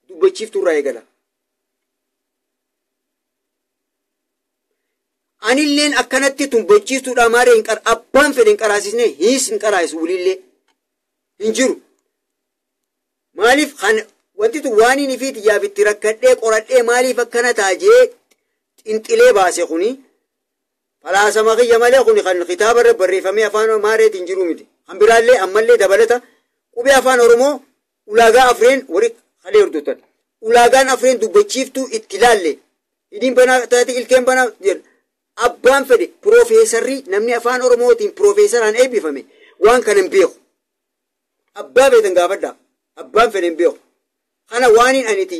dubbachiiftuu irraa eegala. Anilleen akkanatti dubbachiiftuudha maaree hin qara abbaan fedhe hin qaraasisne hiis hin qaraa'isu wulillee hin jiru. Maaliif kan wanti tun waan inni fi xiyyaaf itti rakkadhee qoradhee maaliif akkana ta'a jee xinxilee baase kuni falaasama kiyya malee kuni kan kitaaba irra barreeffamee afaan maareetiin jiru miti. Kan biraallee ammallee dabalata qubee afaan Oromoo ulaagaa afreen warri kalee hordoftan. Ulaagaan afreen dubbachiiftuu itti laalle hidhiin banaa taate ilkeen banaa jedhu abbaan fedhe piroofeesarri namni afaan Oromootiin piroofeesaraan eebbifame waan kana hin beeku. Abbaa feetan gaafadhaa. Abbaan fedhe hin beeku. Kana waaniin aniti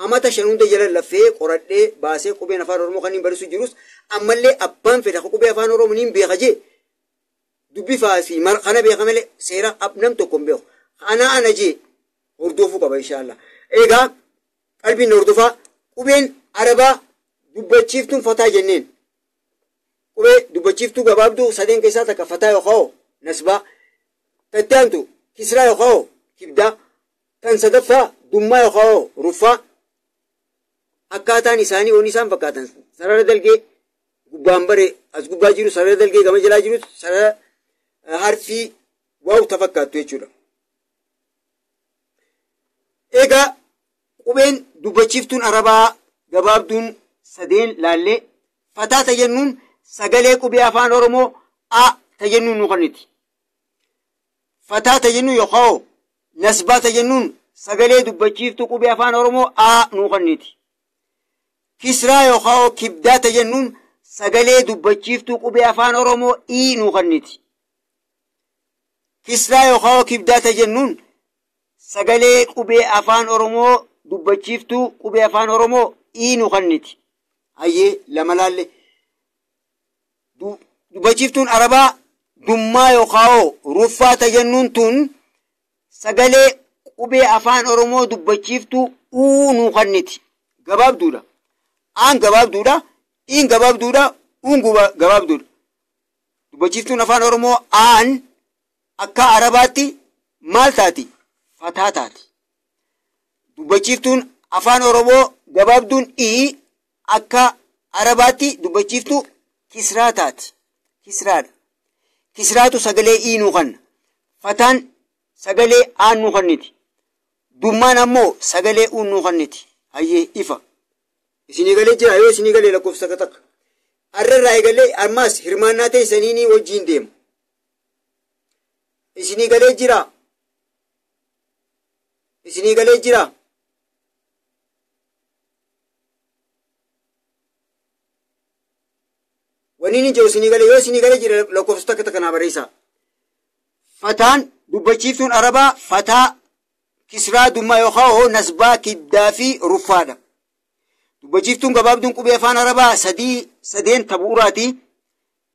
amata shan hunda jala lafee qoradhee baasee qubeen afaan Oromoo kan hin barsiisu jirus ammallee abbaan fedhe qubee afaan Oromoo niin beeka jee dubbi faasii kana beeka malee seera nam tokko hin beeku. Ana ana jee hordofuu qaba inshaallah. Egaa qalbiin hordofaa qubeen arabaa dubbachiiftuun fataa jenneen. Qubee dubbachiiftuu gabaabduu sadeen keessaa takka fataa yookaan nasbaa tattaantu kisraa yookaan kibdaa tan sadaffaa dummaa yookaan ruffaa akkaataan isaanii waan isaan fakkaatan sarara dalgee gubbaan bare as gubbaa jiru sarara dalgee gama jalaa jiru sarara harfii waa'u ta fakkaattu jechuudha. Egaa qubeen dubbachiiftuun arabaa gabaabduun sadeen laallee fataa tajennuun sagalee qubee afaan Oromoo a tajennuun nu kenniti. Fataa tajennuun yookaan nasbaa tajennuun sagalee dubbachiiftuu qubee afaan Oromoo a nu kenniti. Kisraa yookaan kibdaa tajennuun sagalee dubbachiiftuu qubee afaan Oromoo i nu kenniti. Kisraa yookaan kibdaa tajennuun sagalee qubee afaan Oromoo dubbachiiftuu qubee afaan Oromoo i nu kenniti. Hayyee lama laalle. Dubbachiiftuun arabaa dummaa yookaan ruffaa tajennuun tun sagalee qubee afaan Oromoo dubbachiiftuu uu nu kenniti. Gabaabduudha. Aan gabaabduudha. Iin gabaabduudha. Uun gabaabduudha. Dubbachiiftuun afaan Oromoo aan akka arabaatti maal taati? Fataa taati. Dubbachiiftuun afaan Oromoo gabaabduun ii akka arabaatti dubbachiiftuu kisraa taati. Kisraadha. Kisraatu sagalee ii nuu kenna. Fataan sagalee aan nuu kenniti. Dummaan ammoo sagalee uun nuu kenniti. Hayyee ifa. Isinii galee jira yoo isinii galee lakkoofsa takka. Har'a irraa eegalee ammaas hirmaannaa teessanii wajjin deema. Isinii galee jira. Isinii galee jira. Wanni inni jiru isinii galee yoo isinii galee jira lakkoofsa takka takka naa barreessaa. Fataan dubbachiiftuun arabaa fataa kisraa dummaa yookaan nasbaa kibdaa fi ruffaadha. Dubbachiiftuun gabaabduun qubee afaan arabaa sadeen ta bu'uuraati.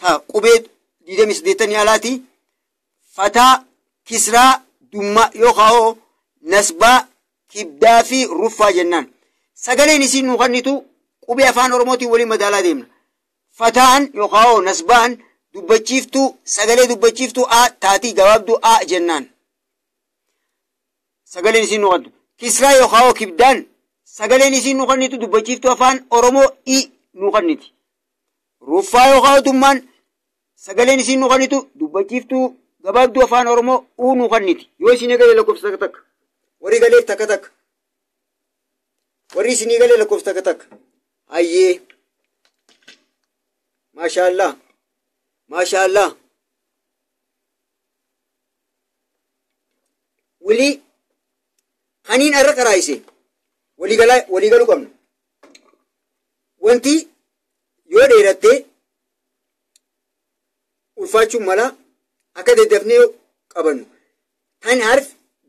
Ta qubee 28 alaati. Fataa kisraa dummaa yookaan nasbaa kibdaa fi ruffaa jennaan. Sagaleen isiin nu kennitu qubee afaan Oromootiin waliin madaalaa deemna. Fataan yookaan nasbaan dubbachiiftuu sagalee dubbachiiftuu a taatii gabaabduu a jennaan. Sagaleen isiin nu kennitu. Kisraa yookaan kibdaan sagaleen isiin nu kennitu dubbachiiftuu afaan Oromoo i nu kenniti. Ruffaa yookaan dummaan sagaleen isiin nu kennitu dubbachiiftuu gabaabduu afaan Oromoo u nu kenniti. Yoo isin galee lakkoofsa takka takka. Warri galee takka takka. Warri isin galee lakkoofsa takka takka. Hayyee. Maashaallah. Maashaallah. Walii kaniin arra qaraayise walii galuu qabna. Wanti yoo dheerattee ulfaachuun mala akka daddafnee qabannu. Tan harf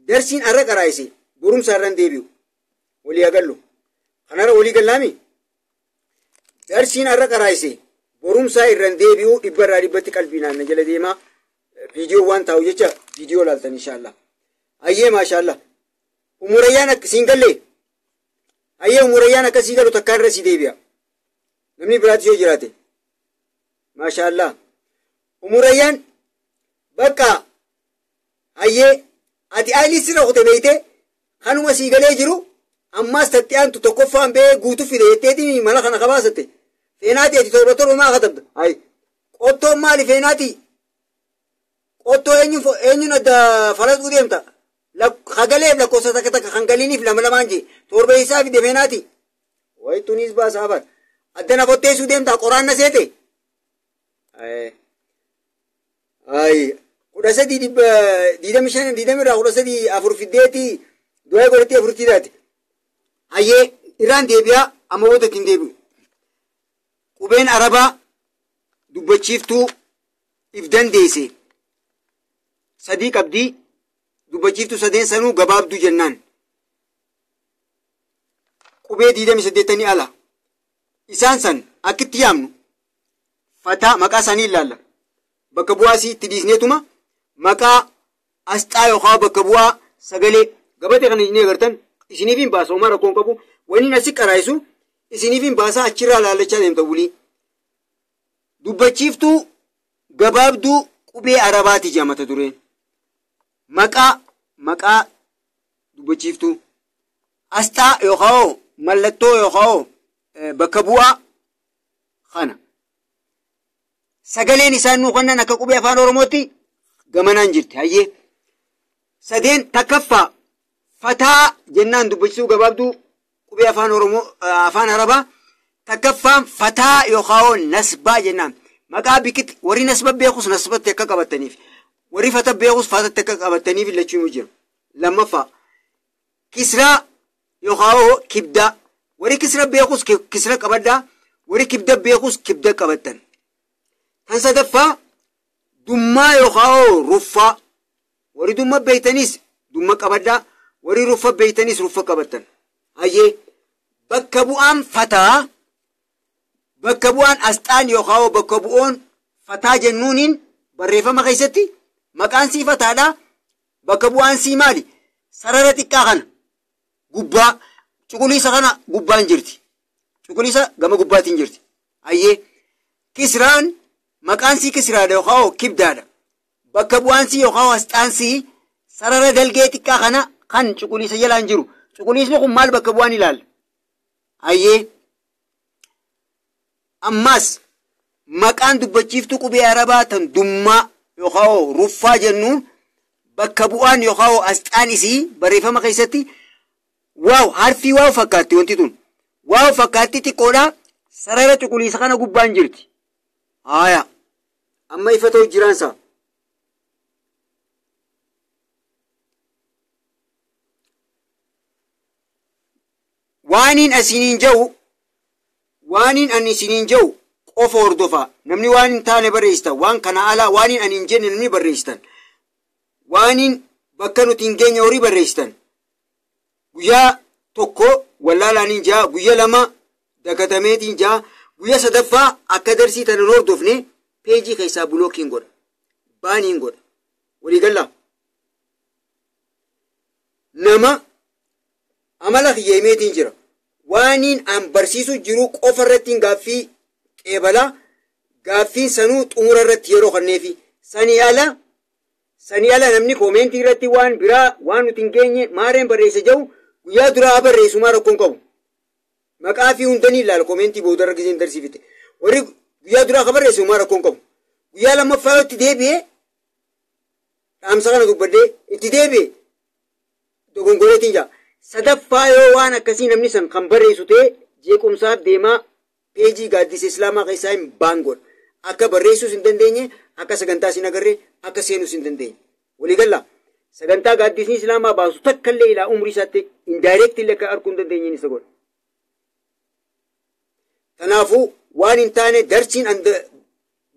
darsiin arra qaraayise barumsa irraan deebi'u. Walii agallu. Kanarra walii gallaami. Darsiin arra qaraayise barumsa irraan deebi'u dhibba irraa dhibbatti qalbii naanna jala deemaa. Viidiyoo waan taa'u jecha viidiyoo laaltan inshaallah. Hayyee maashaallah. Umurayyaan akka siin gallee. Hayyee umurayyaan akkasii galu takkaan irra si deebi'a. Namni biraatti yoo jiraate. Maashaallah. Umurayyaan bakka hayyee ati ayilii sirra kute beeyte Kanuma sii galee jiru ammaas tatti aantu tokkoffaan bee guutuu fide jetteetiin mala kana kabaasatte. Feenaati ati torba torba maa katabda? Hayi. Qottoon maali feenaati? Qottoo eenyuun adda falasuu deemta? Hagaleef lakkoofsa takka takka kan galiiniif lama lamaan jee torba isaa fide feenaati. Wayi tunis baasaa bar. Addana qotteessuu deemta qoraan na seete? Hayi. 13 25 20 irraa 13 4 fiddeeti du'aa godhatti afurtii taate. Hayyee irraan deebi'aa amma booda ittiin deebi'u. Qubeen Arabaa dubbachiiftuu if dandeesse. Sadii qabdii dubbachiiftuu sadeen sanuu gabaabduu jennaan. Qubee 28 ala. Isaan san akkitti yaamnu fataa maqaa isaanii ilaalla. Bakka bu'aa isii itti dhiisneetuma maqaa asxaa yookaan bakka bu'aa sagalee gabatee kana isin agartan isiniif hin baasa homaa rakkoon qabu. Wanni asi qaraayisu isiniif hin baasaa achirraa laallachaa deemta bulii. Dubbachiiftuu gabaabduu qubee Arabaati jedha mata dureen. Maqaa dubbachiiftuu asxaa yookaan mallattoo yookaan bakka bu'aa kana. Sagaleen isaan nuu kennan akka qubee afaan Oromootti gamanaan jirti. Hayyee. Sadeen takkaffaa fataa jennaan dubbachisuu gabaabduu qubee afaan Oromoo afaan Arabaa takkaffaan fataa yookaan nasbaa jennaan. Maqaa biqilti warri nasba beekus nasbatti akka qabataniif warri fata beekus fatatti akka qabataniif lachuu jira. Lammaffaa kisraa yookaan kibdaa warri kisra beekus kisra qabaddaa warri kibda beekus kibda qabattan. Kan sadaffaa dummaa yookaan ruffaa warri dumma beeytanis dumma qabaddaa warri ruffa beeytanis ruffa qabattan. Hayyee bakka bu'aan fataa bakka bu'aan asxaan yookaan bakka bu'oon fataa jennuuniin barreeffama keessatti maqaan sii fataadha. Bakka bu'aan sii maali? Sarara xiqqaa kana gubbaa cuquliisa kana gubbaan jirti. Cuquliisa gama gubbaatiin jirti. Hayyee kisraan maqaan sii kisraadha yookaan kibdaadha. Bakka bu'aan sii yookaan asxaan sii sarara dalgee xiqqaa kana kan cuquliisa jalaan jiru. Cuquliisni kun maal bakka bu'aan ilaalla? Hayyee ammas maqaan dubbachiiftuu qubee Arabaa tan dummaa yookaan ruffaa jennuun bakka bu'aan yookaan asxaan isii barreeffama keessatti waaw harfii waaw fakkaatti wanti tun. Waaw fakkaatti xiqqoodha sarara cuquliisa kana gubbaan jirti. Haaya amma ifa ta'u jiraansa. Waaniin asiniin jiru waaniin ani isiniin jiru qofa hordofaa. Namni waan hin taane barreessitan waan kana alaa waaniin ani hin jenne namni barreessitan. Waaniin bakka nuti hin geenye horii barreessitan. Guyyaa tokko wallaalaaniin jaa guyyaa lama dagatameetiin jaa guyyaa sadaffaa akka darsii tana hin hordofne peejii keessaa bulookiin godha. Baaniin godha. Waliigallaa. Nama amala kiyyeemeetiin jira. Waaniin an barsiisu jiru qofa irratti gaaffii qeebalaa gaaffiin sanuu xumura irratti yeroo kanneefi sanii ala namni koomentii irratti waan biraa waan nuti hin geenye maareen barreessa jiru guyyaa duraa barreessu maa rakkoon qabu. Maqaa fi hundanii ilaala koomentii booda irra giseen darsiifite. Warri guyyaa duraa ka barreessu maa rakkoon qabu. Guyyaa lammaffaa itti deebi'ee dhaamsa kana dubbadhee itti deebi'ee dogongoreetiin jira. Sadaffaa yoo waan akkasii namni san kan barreessu ta'e jeequmsaaf deemaa peejii gaaddisa Islaamaa keessaa hin baangoodha. Akka barreessuus hin dandeenye, akka sagantaas hin agarree, akka seenuus hin dandeenye. Waliigallaa sagantaa gaaddisni Islaamaa baasu takka illee ilaa umrii isaatti indaayireektii illee akka arguu hin dandeenye isa godha. Kanaafuu waan hin taane darsiin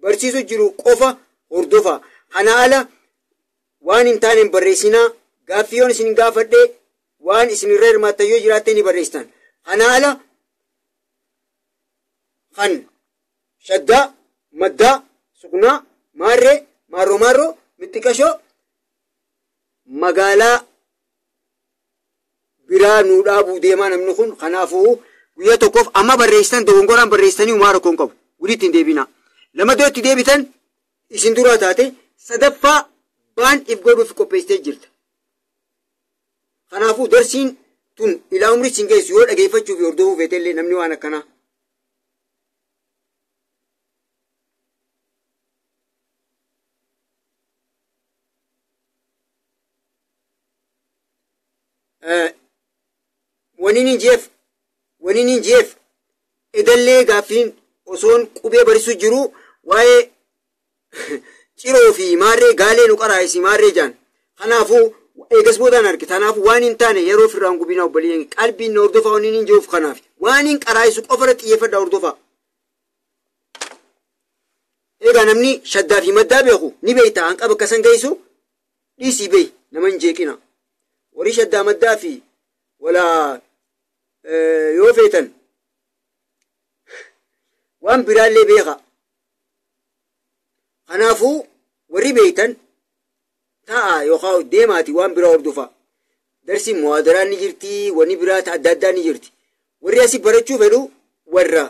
barsiisu jiru qofa hordofa. Kana ala waan hin taane hin barreessinaa gaaffii yoon isin gaafadhee waan isin irra hirmaattan yoo jiraatte ni barreessitan. Kana ala kan shaddaa, maddaa, suqnaa, maarree, maarroo maarroo, mixxiqashoo magaalaa biraa nuu dhaabuu deemaa namni kun. Kanaafuu guyyaa tokkoof amma barreessitan dogongoraan barreessitanii homaa rakkoon qabu. Walitti hin deebinaa. Lama itti deebitan isin duraa taate sadaffaa baan if godhuuf qopheessitee jirta. Kanaafuu darsiin tun ilaa umrii siin geessu yoo dhageeffachuu fi hordofuu feetellee namni waan akkanaa. Waniin hin jeef edallee gaaffiin osoon qubee barsiisu jiru waa'ee ciroo fi maarree gaalee nu qaraayisi maarree jaan. Kanaafuu eegas boodaan arge. Kanaafuu waan hin taane yeroo ofirraan gubinaa obboleeyyan qalbiin na hordofaa waniin hin jiruuf kanaaf waan hin qaraayisu qofa irratti xiyyeeffadhaa hordofaa. Egaa namni shaddaa fi maddaa beeku ni beekta hanqa bakka san geessu dhiisii beey nama hin jeeqina. Warri shaddaa maddaa fi walaa yoo feetan waan biraallee beeka. Kanaafuu warri beektan ta'a yookaan deemaati waan biraa hordofa. Darsi muwaadaraan ni jirti, wanni biraa adda addaa ni jirti. Warri asii barachuu fedhu warra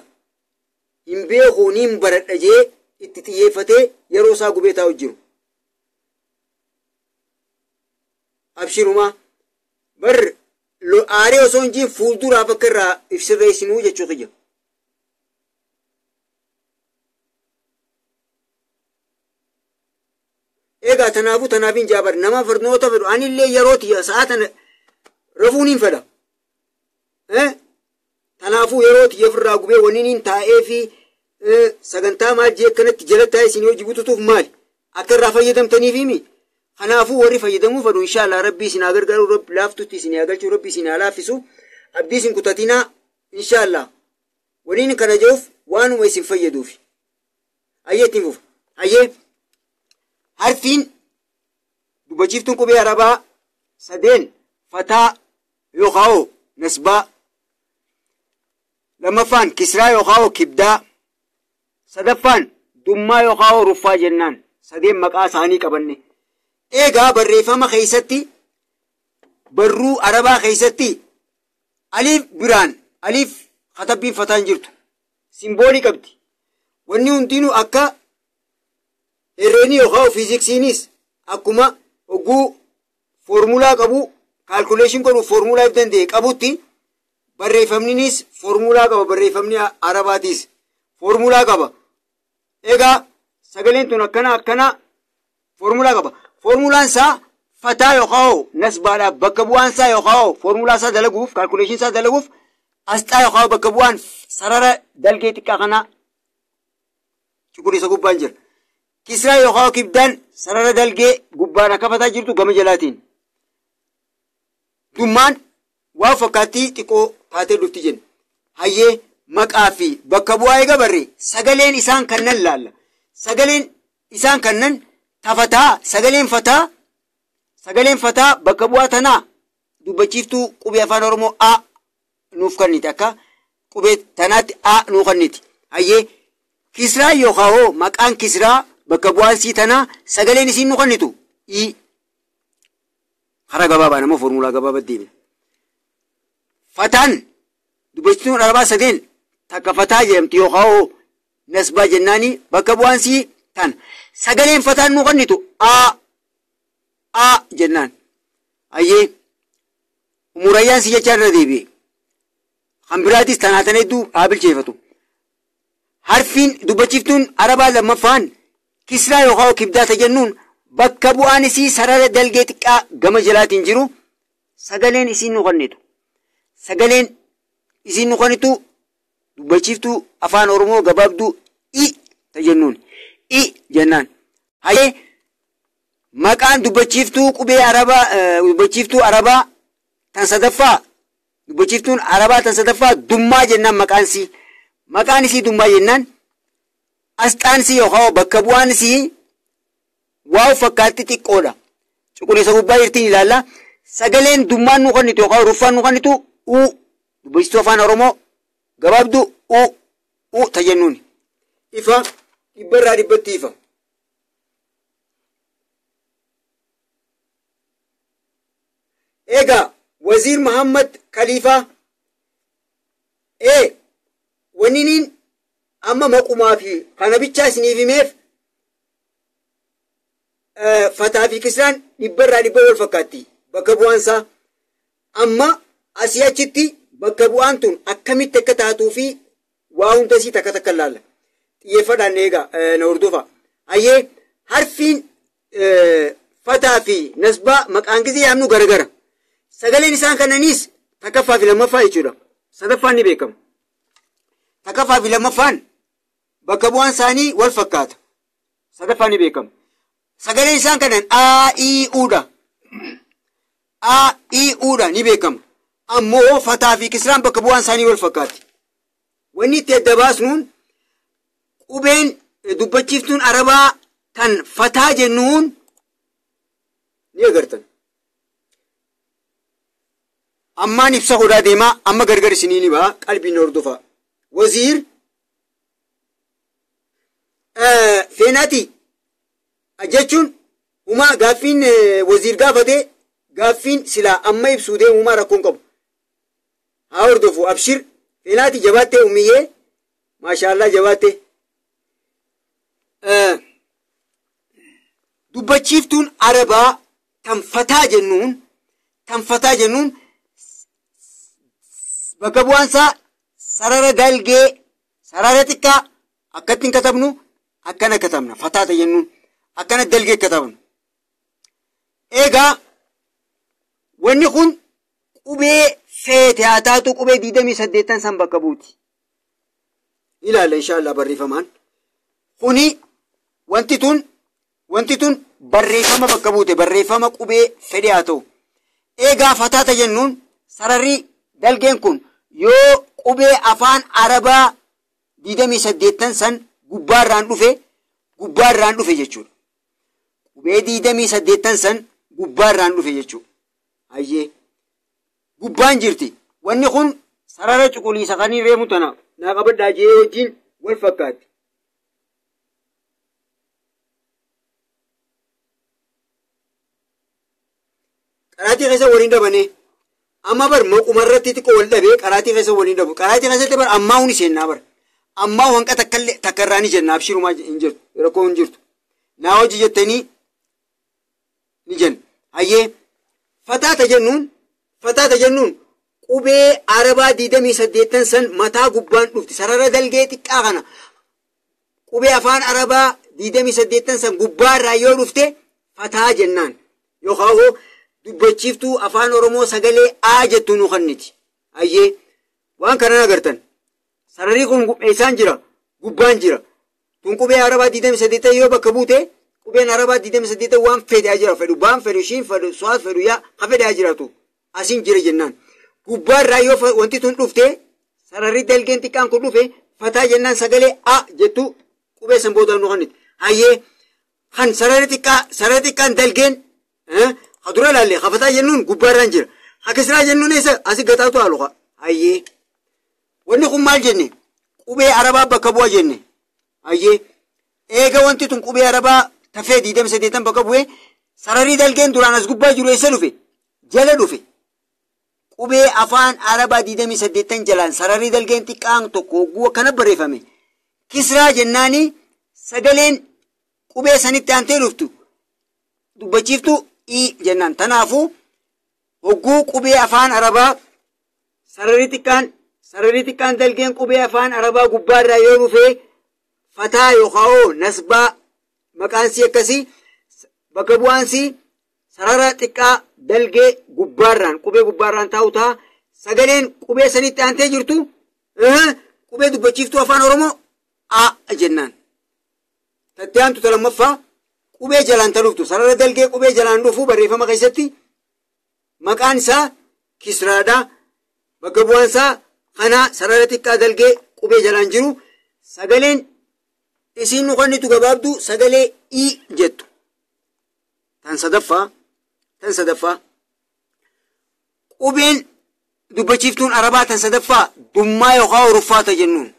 hin beeku ni hin baradha jee itti xiyyeeffatee yeroo isaa gubee taa'u jiru. Abshirumaa bar aaree osoo hin jiin fuulduraaf akka irraa ibsirreessinuu jechuu kiyya. Egaa tanaafuu tanaaf hin jaabar nama barnoota fedhu anillee yeroo tiyya sa'a tana rafuun hin fedha. Tanaafuu yeroo tiyya ofirraa gubee waniin hin taa'ee fi sagantaa maal jee akkanatti jala taa'ee isin hojii bututuuf maali? Akka irraa fayyadamtaniif himi. Kanaafuu warri fayyadamuu fedhu inshaallah rabbii isin haa gargaaru rabbi laaftutti isin haa galchu rabbii isin haa laaffisu abdii isin kutatinaa inshaallah waniin kana jiruuf waanuma isin fayyaduufi. Hayyee ittiin fufa. Hayyee harfiin dubbachiiftuun qubee arabaa sadeen fataa yookaan nasbaa lammaffaan kisraa yookaan kibdaa sadaffaan dummaa yookaan ruffaa jennaan sadeen maqaa isaanii qabanne. Egaa barreeffama keessatti barruu arabaa keessatti aliif biraan aliif katabbiin fataan jirtu simboolii qabdi. Wanni hundinuu akka herreenii yookaan fiiziksiinis akkuma oguu foormulaa qabu kaalkuleeshin godhu foormulaa if danda'e qabutti barreeffamninis foormulaa qaba barreeffamni arabaatiis foormulaa qaba. Egaa sagaleen tun akkana akkana foormulaa qaba. Foormulaan isaa fataa yookaan nasbaadhaaf bakka bu'aan isaa yookaan foormulaa isaa dalaguuf kaalkuleeshin isaa dalaguuf asxaa yookaan bakka bu'aan sarara dalgee xiqqaa kana cuquliisa gubbaan jira. Kisraa yookaan kibdaan sarara dalgee gubbaan akka fataa jirtu gama jalaatiin. Dummaan waan fakkaattii xiqqoo taatee dhufti jenna. Hayyee maqaa fi bakka bu'aa eega barree sagaleen isaan kannan laalla. Sagaleen isaan kannan tafataa sagaleen fataa bakka bu'aa tanaa dubbachiiftuu qubee afaan Oromoo A nuuf kenniti akka qubee tanaatti A nuuf kenniti. Hayyee kisraa yookaan hoo maqaan kisraa bakka bu'aan sii tanaa sagaleen isiin nu kennitu I. Karaa gabaabaa nama foormulaa gabaabaa deemna. Fataan dubbachiiftuun arabaa sadeen takka fataa jedhamti yookaan hoo nasbaa jennaani bakka bu'aan sii tana. Sagaleen fataan nu kennitu A A jennaan. Hayyee umurayyaan si jechaa irra deebi'e. Kan biraatis tanaa tana hedduu haa bilcheeffatu. Harfiin dubbachiiftuun arabaa lammaffaan kisraa yookaan kibdaa ta jennuun bakka bu'aan isii sarara dalgee xiqqaa gama jalaatiin jiru sagaleen isiin nu kennitu. Sagaleen isiin nu kennitu dubbachiiftuu afaan Oromoo gabaabduu I ta jennuun. I jennaan. Hayyee maqaan dubbachiiftuu qubee arabaa dubbachiiftuu arabaa tan sadaffaa dubbachiiftuun arabaa tan sadaffaa dummaa jennaan maqaan isii. Maqaan isii dummaa jennaan asxaan isii yookaan bakka bu'aan isii waa fakkaatti xiqqoodha. Cuquliisa gubbaa jirtiin ilaalla. Sagaleen dummaan nu kennitu yookaan ruffaan nu kennitu U dubbachiiftuu afaan Oromoo gabaabduu U U ta jennuun. Ifa dhibbarraa dhibbatti ifa. Egaa Waziir Muhammad Khaliifaa wanniin amma maqumaa fi kana bichaa isiniif himeef fataa fi kisraan dhibbarraa dhibba wal fakkaatti bakka bu'aan isaa. Amma asii achitti bakka bu'aan tun akkamitti akka taatuu fi waa hundasii takka takka laalla. Xiyyeeffadhaan eegaa na hordofa. Hayyee harfiin fataa fi nasbaa maqaan gisee yaamnu garagara. Sagaleen isaan kananiis takkaffaa fi lammaffaa jechuudha. Sadaffaan ni beekama. Takkaffaa fi lammaffaan bakka bu'aan isaanii wal fakkaata. Sadaffaan ni beekama. Sagaleen isaan kanan A, I, U dha. A, I, U dha ni beekama. Ammoo fataa fi kisraan bakka bu'aan isaanii wal fakkaati. Wanni itti adda baasnuun qubeen dubbachiiftuun arabaa kan fataa jennuun ni agartan. Ammaan ibsa godhaa deemaa amma gargar isinii ni ba'a qalbiin hordofa. Waziir feenaati jechuun humaa gaaffiin waziir gaafate gaaffiin silaa amma ibsuu deemu humaa rakkoon qabu. Haa hordofu abshir feenaati jabaattee umiyyee maashaallaa jabaattee. Dubbachiiftuun arabaa tan fataa jennuun bakka bu'aan isaa sarara dalgee sarara xiqqaa akkatti hin katabnu akkana katabna fataata jennuun akkana dalgee katabnu. Egaa wanni kun qubee feete haa taatu qubee 28 san bakka buuti. Ilaalla inshaallah barreeffamaan. Kuni wanti tun barreeffama bakka buute barreeffama qubee fedhe haa ta'u. Egaa fataata jennuun sararri dalgeen kun yoo qubee afaan arabaa 28 san gubbaarraan dhufe jechuudha. Qubee 28 san gubbaarraan dhufe jechuudha. Hayyee gubbaan jirti. Wanni kun sarara cuquliisa kan hin reemu tana naa qabadhaa jee wajjin wal fakkaatti. Qaraatii keessa waliin dhabane amma bar moqumarratti xiqqoo wal dhabee qaraatii keessa waliin dhabu. Qaraatii keessatti bar ammaa huni seennaa bar. Ammaa hanqa takkallee takkarraa ni jenna abshirumaa hin jirtu rakkoo hin jirtu. Naa hojii jettanii ni jenna. Hayyee fataata jennuun qubee arabaa 28 san mataa gubbaan dhufti sarara dalgee xiqqaa kana qubee afaan arabaa 28 san gubbaarraa yoo dhufte fataa jennaan yookaan hoo dubbachiiftuu afaan oromoo sagalee A jettu nu kenniti. Hayyee waan kana agartan sararri kun eessaan jira gubbaan jira tun qubee arabaa 28 yoo bakka buute qubeen arabaa 28 waan fedhaa jira fedhu baan fedhu shiin fedhu suwaas fedhu yaa ha fedhaa jiraatu asiin jira jennaan. Gubbaarraa yoo wanti tun dhufte sararri dalgeen xiqqaan kun dhufe fataa jennaan sagalee A jettu qubee san booda nu kenniti. Hayyee kan sararri xiqqaan dalgeen ha dura laalle ha fataa jennuun gubbaarraan jira. Ha kisraa jennuun eessa asii gataatu haaluqa. Hayyee wanni kun maal jenne qubee arabaa bakka bu'a jenne. Hayyee eega wanti tun qubee arabaa tafee 28 bakka bu'ee sararri dalgeen duraan as gubbaa jiru eessa dhufe jala dhufe. Qubee afaan arabaa 28 jalaan sararri dalgeen xiqqaan tokko hogguu akkana barreeffame. Kisraa jennaani sagaleen qubee sanitti aantee dhuftu dubbachiiftu I jennaan. Tanaafuu hogguu qubee afaan arabaa sararri xiqqaan dalgeen qubee afaan arabaa gubbaarraa yoo dhufe fataa yookaan nasbaa maqaan sii akkasii bakka bu'aan sii sarara xiqqaa dalgee gubbaarraan qubee gubbaarraan taa'u ta'a. Sagaleen qubee sanitti aantee jirtu qubee dubbachiiftuu afaan oromoo A jennaan. Tatti aantu lammaffaa qubee jalaan dhuftu sarara dalgee qubee jalaan dhufu barreeffama keessatti maqaan isaa kisraadha. Bakka bu'aan isaa kana sarara xiqqaa dalgee qubee jalaan jiru sagaleen isiin nu kennitu gabaabduu sagalee I jettu. Tan sadaffaa qubeen dubbachiiftuun arabaa tan sadaffaa dummaa yookaan ruffaata jennuun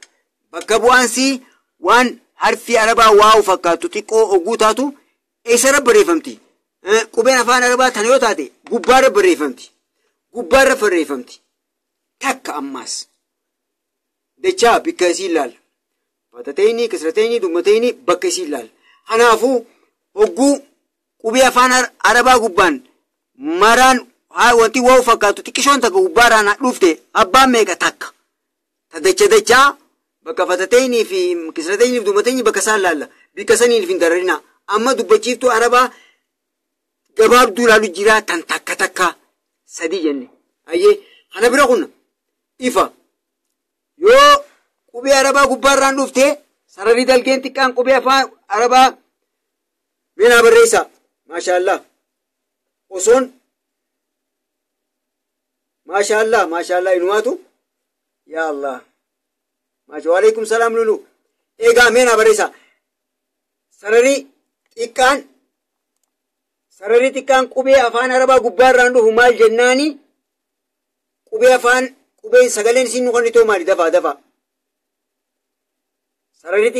bakka bu'aan sii waan harfi arabaa waa'u fakkaattu xiqqoo oguu taatu eessarra barreeffamti. Qubeen afaan arabaa tana yoo taate gubbaarra barreeffamti. Takka ammaas dachaa bakka isii ilaalla. Fatateenii, kisrateenii, dummateenii bakka isii ilaalla. Kanaafuu hogguu qubee afaan arabaa gubbaan maraan Haa wanti waa fakkaatu xiqqishoon takka gubbaarraan dhufte abbaan meeqa takka. Ta dacha dachaa bakka fatateenii fi kisrateenii fi dumateenii bakka isaan laalla. Bikka saniin hin dararina. Amma dubbachiiftuu arabaa gabaabduu laalu jira tan takka takka sadii jenne. Ayyee kana bira kun ifa yoo qubee arabaa gubbaarraan dhufte sararri dalgeen xiqqaan qubee afaan arabaa meenaa barreessa. Maashaallah. Osoon maashaallah maashaallah inumaatu yaa Allah. Maasha waalaikum salaam lulu. Egaa meenaa barreessa. Sararri xiqqaan qubee afaan arabaa gubbaarraan dhufu maal jennaani? Qubee afaan qubeen sagaleen isiin nu kennitoo maali? Dafaa dafaa. Sararri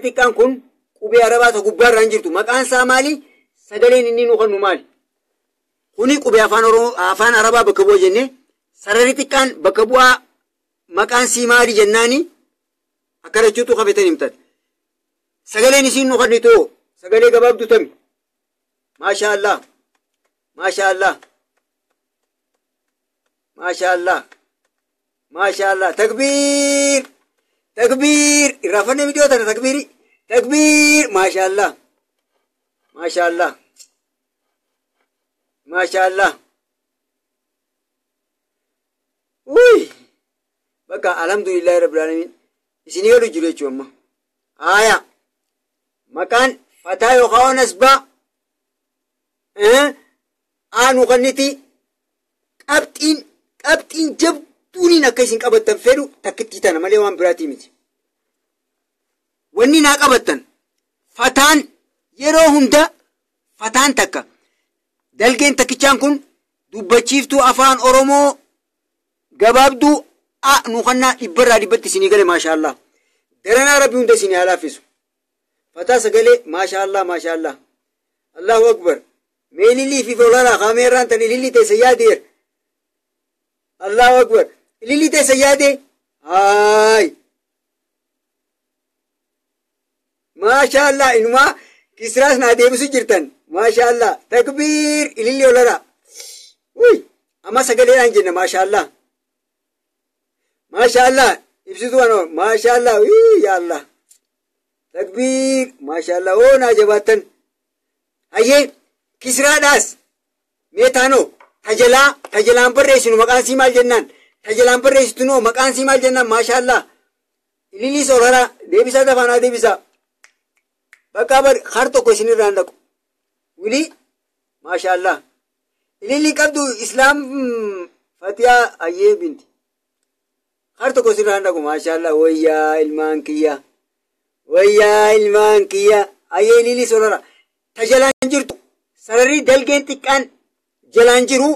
xiqqaan kun qubee arabaa ta gubbaarraan jirtu maqaan isaa maali? Sagaleen inni nu kennu maali? Kuni qubee afaan Oromoo afaan arabaa bakka bu'a jenne sararri xiqqaan bakka bu'aa maqaan sii maali jennaani? Akka jechuutu qabetan himtan. Sagaleen isiin nu kennitoo sagalee gabaabduu tami. Maashaallah. Maashaallah. Maashaallah. Maashaallah. Takbiir. Takbiir. Irraa fannee viidiyoo tana takbiiri. Takbiir. Maashaallah. Maashaallah. Maashaallah. Uy. Bakka alhamdulillahi rabbil alamin. Isinii galu jiru jechuun amma. Haaya. Maqaan fataa yookaan nasbaa aanu kanniti qabxiin jabduuniin akka isin qabattan fedhu takkittii tana malee waan biraatii miti. Wanni naa qabattan fataan yeroo hunda fataan takka dalgeen takkichaan kun dubbachiiftuu afaan Oromoo gabaabduu a nu kannaa dhibbarraa dhibbatti isinii gale maashaallah. Daranaa rabbi hunda isinii haa laaffisu. Fataa sagalee maashaallah maashaallah. Allahu akbar. Mee ilillii fi folaraa kaameeraan tan ilillii teessa yaadeer. Allahu akbar. Ilillii teessa yaadee. Haay. Maashaallah inumaa kisraas naa deebisu jirtan. Maashaallah. Takbiir ilillii olaraa. Uy. Amma sagaleedhaan jenna maashaallah. Maashaallah. Ibsituu anoo maashaallah. Yaa Allah. Takbiir maashaallah. Oo naa jabaattan. Hayyee. Kisraadhaas meetaanoo tajalaan barreessinu maqaan sii maal jennaan? Tajalaan barreessitunoo maqaan sii maal jennaan? Maashaallah. Ilillii sooraraa deebisaa dafaanaa deebisaa. Bakka bar har tokko isinirraan dhaqu. Wilii maashaallah. Ilillii qabdu islaam fatiyaa ayyee binti. Har tokko isinirraan dhaqu maashaallah. Wayyaa ilmaan kiyya. Wayyaa ilmaan kiyya. Ayyee ilillii sooraraa. Tajalaan jirtu. Sararri dalgeen xiqqaan jalaan jiru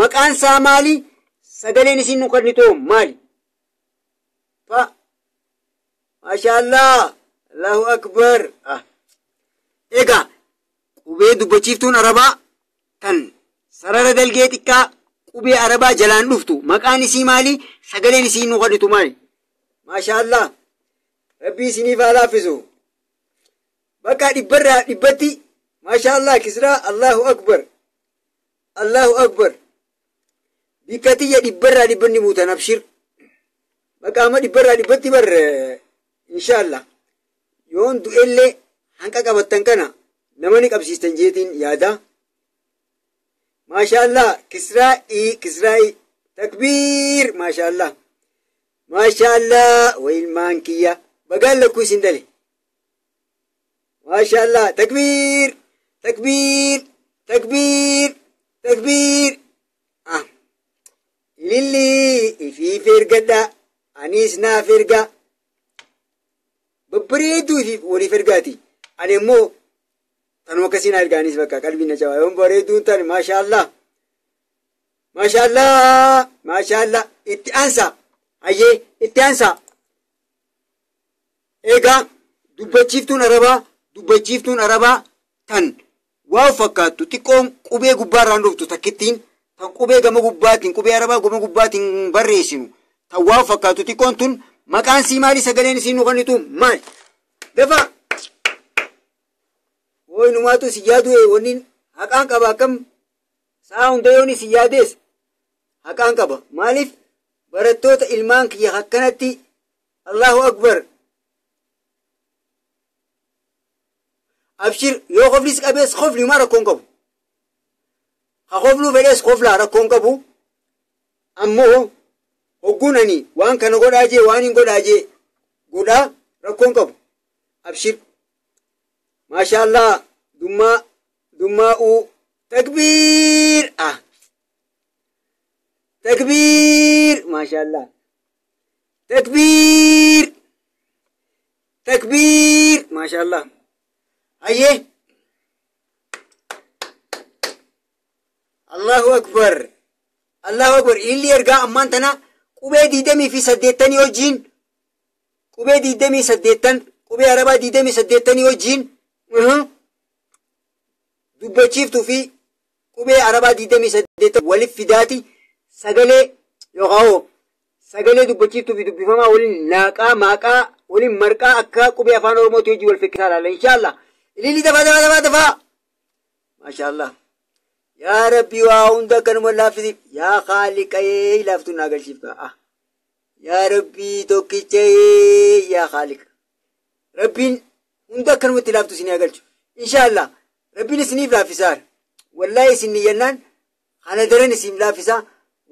maqaan isaa maali? Sagaleen isin nu kennitoo maali? Fa maashaallah. Allahu akbar. Egaa qubee dubbachiiftuun arabaa tan sarara dalgee xiqqaa qubee arabaa jalaan dhuftu maqaan isii maali? Sagaleen isin nu kennitu maali? Maashaallah. Rabbi isiniif haa laaffisu. Bakka dhibbarraa dhibbatti maashaallah kisraa Allahu akbar. Allahu akbar. Bikka tiyya dhibbarraa dhibbanni buutan abshir. Bakka amma dhibbarraa dhibbatti bar inshaallah. Yoon du'ellee hanqa qabattan kana nama ni qabsiistan jeetiin yaada. Maashaallah kisraa'i kisraa'i takbiir maashaallah. Maashaallah wailmaan kiyya bagaan lakkuu isin dale. Maashaallah takbiir. Takbiir takbiir takbiir. Ilillii ifiif ergadha anis naaf erga. Babbareedduu ifiif waliif ergaati. Ani immoo tanuma akkasiin ergaanis bakka qalbiin na cabaa. Yoon bareedduun tane maashaallah. Maashaallah maashaallah itti aansa. Hayyee itti aansa. Egaa dubbachiiftuun arabaa tan waa fakkaattu xiqqoon qubee gubbaarraan dhuftu takkittiin tan qubee gama gubbaatiin qubee arabaa gama gubbaatiin barreessinu tan waa fakkaattu xiqqoon tun maqaan sii maali? Sagaleen isiin nu kennitu maali? Dafa Woy numaatu si yaadu wanni haqaan qaba akkam Sa'a hunda yoon isin yaadees haqaan qaba. Maaliif barattoota ilmaan kiyya akkanatti Allahu Akbar. Abshir yoo qoflis qabees qofli maa rakkoon qabu. Ha qofluu fedhees qoflaa rakkoon qabu. Ammoo hogguun ani waan kana godhaa jee waan hin godhaa jee godhaa rakkoon qabu. Abshir. Maashaallah dummaa dummaa'uu takbiir ah takbiir maashaallah takbiir takbiir maashaallah hayyee Allahu akbar Allahu akbar illi ergaa ammaan tana qubee 28 wajjiin qubee 28 qubee arabaa 28 wajjiin dubbachiiftuu fi qubee arabaa 28 waliif fidaati sagalee yookaan sagalee dubbachiiftuu fi dubbifamaa waliin naaqaa maaqaa waliin marqaa akka qubee afaan Oromootti hojii wal fakkisaa laala inshaallah. Ililli dafaa dafaa dafaa dafaa. Maashaallah. Yaa Rabbi waa hunda akkanuma laaffisiif yaa Khaaliqee laaftuu naa galchiif ka'a. Yaa Rabbi tokkicha yaa Khaaliqa. Rabbiin hunda akkanumatti laaftu isin haa galchu. Inshaallah. Rabbiin isiniif laaffisaa. Wallaahi isin niyyannaan kana daran isin laaffisaa.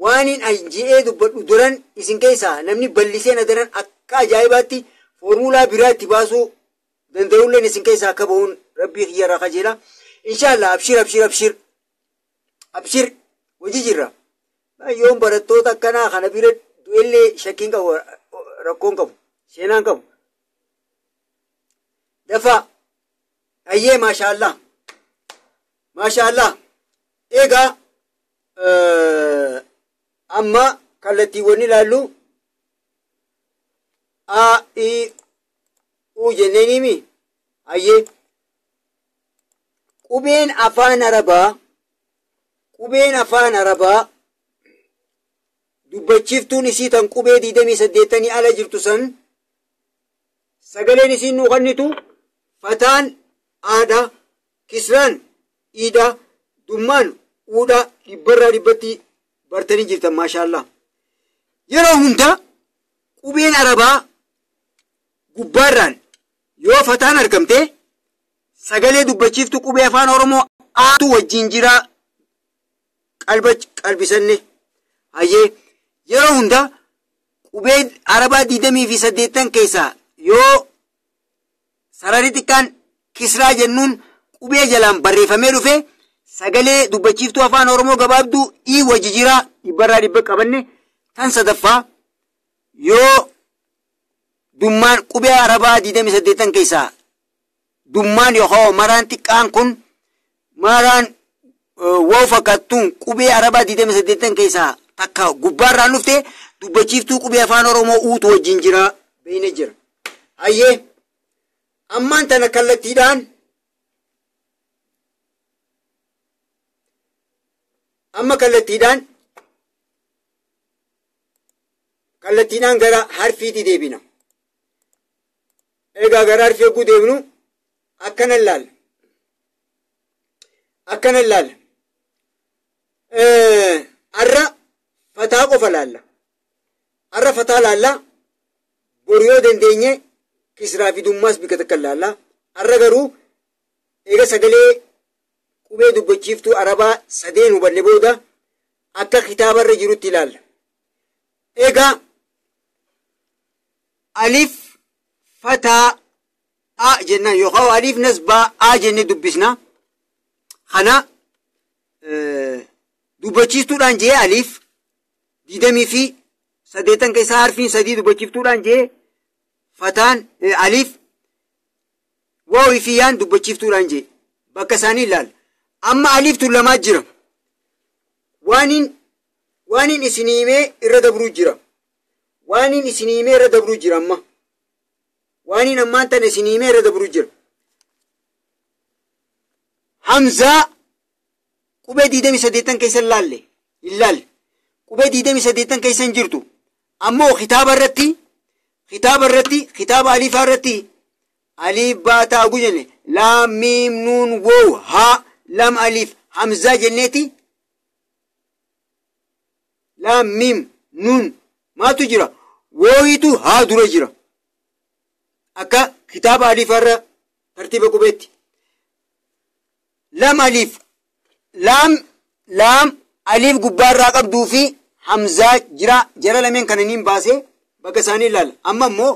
Waan hin ji'ee dubbadhu duran isin keessaa namni bal'isee na daran akka ajaa'ibaatti foormulaa biraa itti baasuu danda'ulleen isin keessaa akka bahuun rabbii kiyyarraa kajeela. Inshaallah abshir abshir abshir abshir hojii jirra. Yoon barattoota akkanaa kana bira du'ellee shakkiin qabu rakkoon qabu seenaan qabu. Dafaa hayyee maashaallah maashaallah eegaa amma kallattiiwwan ilaallu A I U jenneeniimi hayyee qubeen afaan arabaa dubbachiiftuun isii tan qubee 28 ala jirtu san sagaleen isiin nuu kennitu fataan aadha kisraan iidha dummaan uudha dhibbarraa dhibbatti bartanii jirtan maashaallah. Yeroo hunda qubeen arabaa gubbaarraan yoo fataan argamte sagalee dubbachiiftu qubee afaan Oromoo aatu wajjin jira qalbisanne. Hayyee yeroo hunda qubee arabaa 28 keessaa yoo sararri xiqqaan kisraa jennuun qubee jalaan barreeffamee dhufe sagalee dubbachiiftuu afaan Oromoo gabaabduu ii wajji jira dhibbarraa dhibba qabanne tan sadaffaa yoo dummaan qubee arabaa 28 keessaa dummaan yookaan maraan xiqqaan kun maraan woo fakkaattuun qubee arabaa 28 keessaa takka gubbaarraan dhufte dubbachiiftuu qubee afaan Oromoo uutu wajjin jira beeyne jira. Hayyee ammaan tana kallattiidhaan amma kallattiidhaan gara harfiitti deebina. Egaa gara harfii yogguu deebinu akkana ilaalla. Akkana ilaalla. Arra fataa qofa laalla. Arra fataa laalla. Boru yoo dandeenye kisraa fi dummaas bika takka laalla. Arra garuu eega sagalee qubee dubbachiiftuu arabaa sadeen hubanne booda akka kitaabarra jirutti ilaalla. Egaa alif fataa a jennaan yookaan alif nasbaa a jennee dubbisna. Kana dubbachiiftuudhaan jee alif 28 keessaa harfiin 3 dubbachiiftuudhaan jee fataan alif waawii fi yaan dubbachiiftuudhaan jee bakka isaanii ilaalla. Amma alif tun lamaa jira. Waaniin isinii himee irra dabruu jira. Waaniin isinii himee irra dabruu jira amma. Waaniin ammaan tana isinii himee irra dabruu jira. Hamzaa qubee 28 keessa hin laalle. Hin laalle. Qubee 28 keessa hin jirtu. Ammoo kitaaba irratti kitaaba alifaa irratti alif baataa guu jenne laam miim nuun wow haa lam alif hamzaa jenneeti Laam, miim, nuun maatu jira? Wooyitu haa dura jira. Akka kitaaba aliifarra tartiiba qubeetti. Lam aliif laam laam aliif gubbaarraa qabduu fi hamzaa jira jara lameen kana niin baasee bakka isaanii ilaala. Amma immoo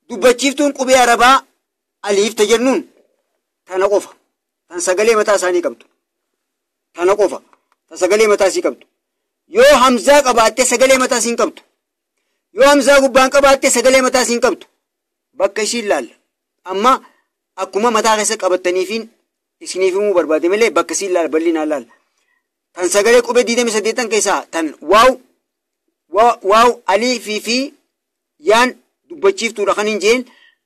dubbachiiftuun qubee arabaa aliif tajennuun tana qofa. Tan sagalee mataa isaanii qabdu. Tana qofa. Tan sagalee mataa isii qabdu. Yoo hamzaa qabaatte sagalee mataa isii hin qabdu. Yoo hamzaa gubbaan qabaatte sagalee mataa isii hin qabdu. Bakka ishii ilaalla. Amma akkuma mataa keessa qabattaniifiin isiniif himuu barbaade malee bakka isii ilaalla bal'inaan ilaalla. Tan sagalee qubee 28 keessaa tan waaw waaw aliifii fi yaan dubbachiiftuudha kan hin jeen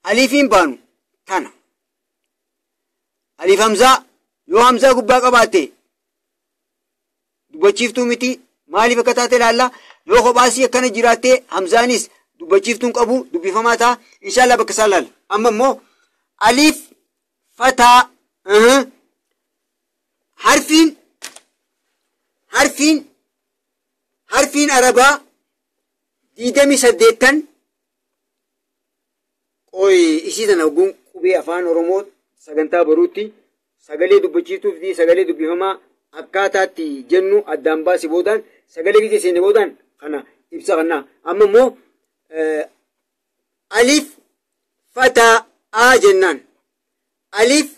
aliifiin baanu tana. Aliif hamzaa yoo hamzaa gubbaa qabaatte dubbachiiftuu miti maaliif akka taate ilaalla. Yoo kophaasii akkana jiraatte hamzaanis dubbachiiftuun qabu dubbifamaa ta'a. Inshaallah bakka isaa ilaalla. Amma immoo aliif fataa harfiin harfiin harfiin arabaa 28 qoy isii tana ogguun qubee afaan Oromoo sagantaa baruutti sagalee dubbachiiftuu fi sagalee dubbifamaa akkaataatti jennu addaan baase boodaan sagalee gise seene boodaan kana ibsa kana. Amma immoo aliif fataa a jennaan. Aliif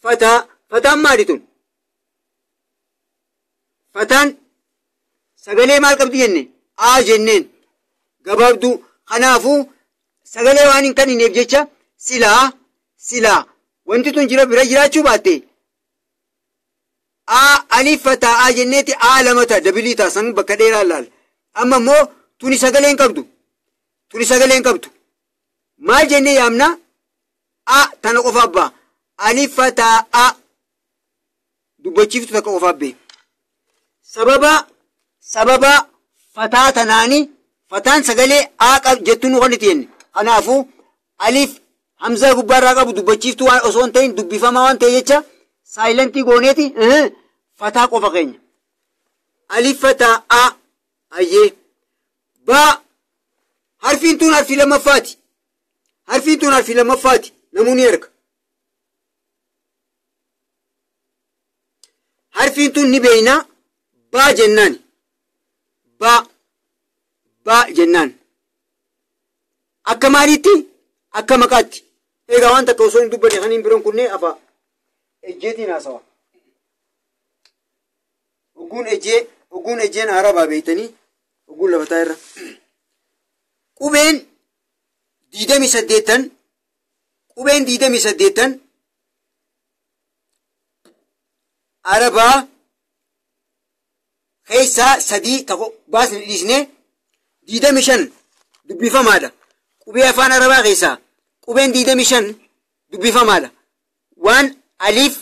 fataa fataan maali tun? Fataan sagalee maal qabdi jenne? A jenneen gabaabduu. Kanaafuu sagalee waan hin kennineef jecha silaa silaa wanti tun jira bira jiraachuu baatte a aliif fataa a jenneeti a lama ta'a dabilii ta'a san bakka dheeraa laala. Amma immoo tuni sagalee hin qabdu. Tuni sagalee hin qabdu. Maal jennee yaamna? A tana qofa abbaa. Aliif fataa a dubbachiiftu takka qofa abbee. Sababa sababa fataa tanaani fataan sagalee a jettu nu kan itti jenne. Kanaafuu aliif hamzaa gubbaarraa qabu dubbachiiftuu waan osoo hin ta'in dubbifamaa waan ta'e jecha saayilantii gooneeti fataa qofa keenya. Aliif fataa a ayyee baa harfiin tun harfii lammaffaati. Harfiin tun harfii lammaffaati namuu ni erga. Harfiin tun ni beeynaa baa jennaan. Baa baa jennaan. Akka maaliitti? Akka maqaatti. Egaa waan takka osoo hin dubbanne kan hin biroon kunnee afa ejjeetiin haasawa. Ogguun ejjee ogguun ejjeen arabaa beeytanii ogguun lafataa irra. Qubeen 28 qubeen 28 arabaa keessaa sadii tokko baasni dhiisnee 25 dubbifamaadha. Qubee afaan arabaa keessaa qubeen 25 dubbifamaadha. Waan aliif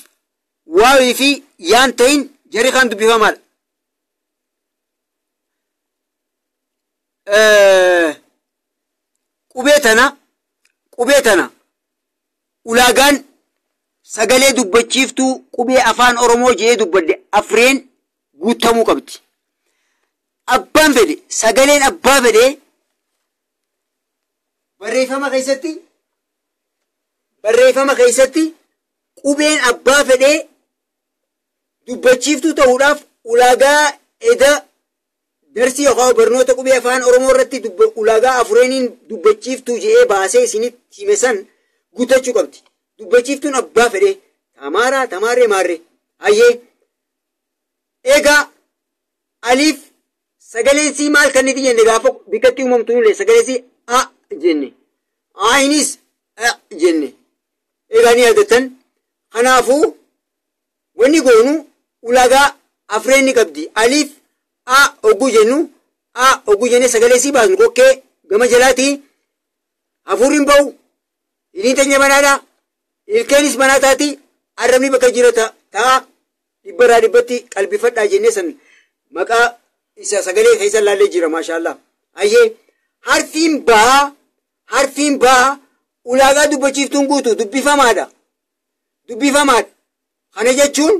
waawii fi yaan ta'in jarri kan dubbifamaadha. Qubee tana qubee tana ulaagaan sagalee dubbachiiftuu qubee afaan Oromoo jedhee dubbadde afreen guutamuu qabdi. Abbaan fedhe sagaleen abbaa fedhe barreeffama keessatti barreeffama keessatti qubeen abbaa fedhee dubbachiiftuu ta'uudhaaf ulaagaa eda darsii yookaan barnoota qubee afaan Oromoo irratti ulaagaa afreeniin dubbachiiftuu jedhee baasee isinitti hime san guuttachuu qabdi. Dubbachiiftuun abbaa fedhee tamaaraa tamaarree maarree hayyee egaa aliif sagaleen sii maal kan nuti jenne gaafa bikkatti uumamtu nullee sagalee sii a jenne ayinis a jenne egaa ni yaadattan. Kanaafuu wanni goonu ulaagaa afreen ni qabdi. Aliif a ogguu jennu a ogguu jennee sagalee sii baasnu kokkee gama jalaati hafuurri hin ba'u hidhiin teenya banaadha ilkeenis banaa taati arrabni bakka jira ta'a dhibbarraa dhibbatti qalbifadhaa jennee san maqaa isa sagalee keessa laallee jira maashaallah. Ayyee harfiin baa ulaagaa dubbachiiftuun guutu dubbifamaadha. Dubbifamaadha. Kana jechuun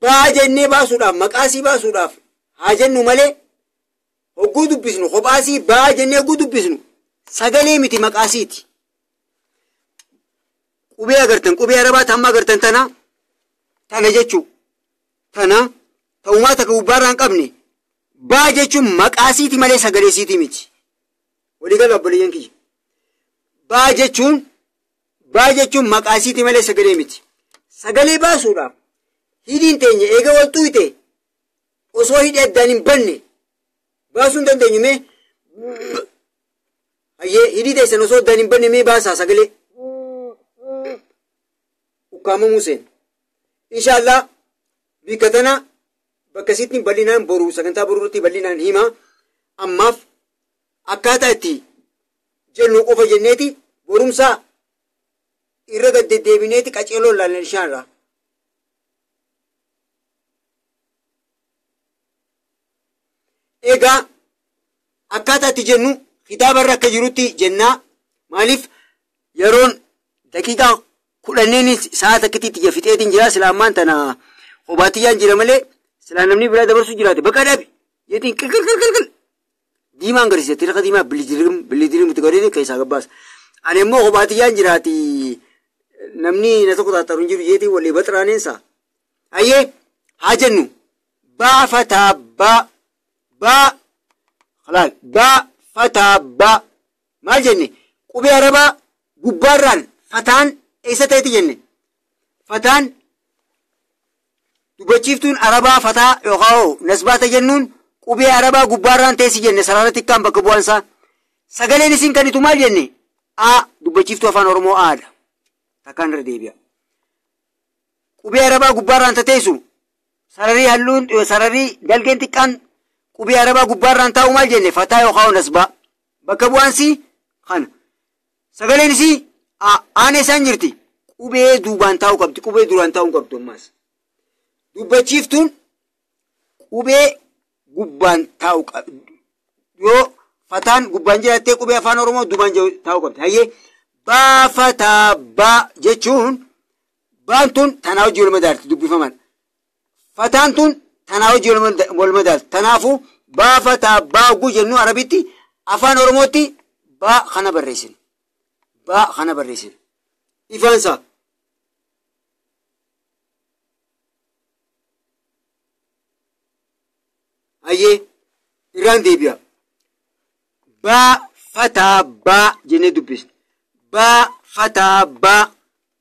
baa jennee baasuudhaaf maqaa sii baasuudhaaf Haa jennu malee hogguu dubbisnu kophaasii baa jennee hogguu dubbisnu sagalee miti maqaasiiti. Qubee agartan qubee arabaa hamma agartan tana tana jechuu tana ta'umaa takka gubbaarraa hin qabne baa jechuun maqaasiiti malee sagalee siiti miti. Waliigala obboleeyyan kiyya. Baa jechuun maqaasiiti malee sagalee miti. Sagalee baasuudhaaf hidhiin teenya eega wal xuuyite osoo hidhi addaan hin banne baasuu hin dandeenyu mee hayyee hidhii teessan osoo addaan hin banne mee baasaa sagalee ukkaamamuu seena. Inshaallah bikka tana bakka sitti bal'inaan boru sagantaa boruu irratti bal'inaan hima ammaaf akkaataa itti jennu qofa jenneeti borumsaa irra gad deddeebineeti qaceeloo ilaalna inshaallah. Egaa akkaataa itti jennu kitaaba irra akka jirutti jennaa maaliif yeroon daqiiqaa 10 sa'a takkitti fixeetiin jira sila ammaan tana hobaatiyyaan jira malee sila namni biraa dabarsuu jiraate bakka dhaabi jeetiin qilqilqilqil diimaan agarsiisa tirqa diimaa bilidirim itti godhee keessaa gabbaasa. Ani immoo hobaatiyyaan jiraati namni na tokko taattaru hin jiru jeetiin walii baxraaneensa. Hayyee haa jennu baa fataa baa baa khalaal baa fataa baa maal jenne qubee arabaa gubbaarraan fataan eessa ta'eeti jenne fataan dubbachiiftuun arabaa fataa yookaan nasbaata jennuun qubee arabaa gubbaarraan teessi jenne sarara xiqqaan bakka bu'aansaa sagaleen isin kanitu maal jenne a dubbachiiftuu afaan oromoo aadha takkaan irra deebi'a qubee arabaa gubbaarraan tateessu sararii halluun sararii dalgeen xiqqaan qubee arabaa gubbaarraan taa'u maal jenne fataa yookaan nasbaa bakka bu'aansi kana sagaleen isii aan isaan jirti qubee duubaan taa'u qabdi qubee duraan taa'u qabdu ammaas dubbachiiftuun qubee gubbaan taa'u qabdi yoo fataan gubbaan jiraattee qubee afaan oromoo duubaan taa'u qabdi hayyee baa fataa baa jechuun baan tun tanaa hojii wal madaalti dubbifaman fataan tun tanaa hojii wal madaalti tanaafuu baa fataa baa hogguu jennu arabitti afaan oromootti baa kana barreessina. Baa kana barreessina. Ifaansa. Hayyee irraan deebi'a. Baa fataa baa jennee dubbisna. Baa fataa baa.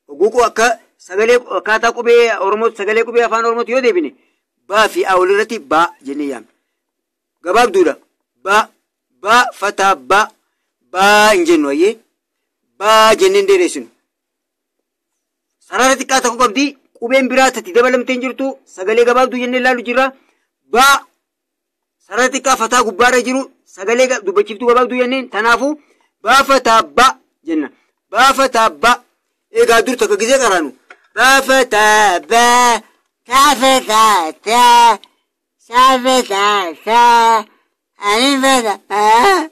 Hogguu akka sagalee akkaataa qubee Oromootti sagalee qubee afaan Oromootti yoo deebine baa fi a walirratti baa jennee yaamna. Gabaabduudha. Baa baa fataa baa baa hin jennu hayyee. Baa jenneen dheeresinu. Sarara xiqqaa tokko qabdi qubeen biraa tatti dabalamtee hin jirtu sagalee gabaabduu jennee ilaalu jirra. Baa sarara xiqqaa fataa gubbaarra jiru sagalee dubbachiiftuu gabaabduu jenneen tanaafuu baa fataa baa jenna. Baa fataa baa egaa dur takka gisee qaraanu. Baa fataa baa taa fataa taa saa fataa saa ani fataa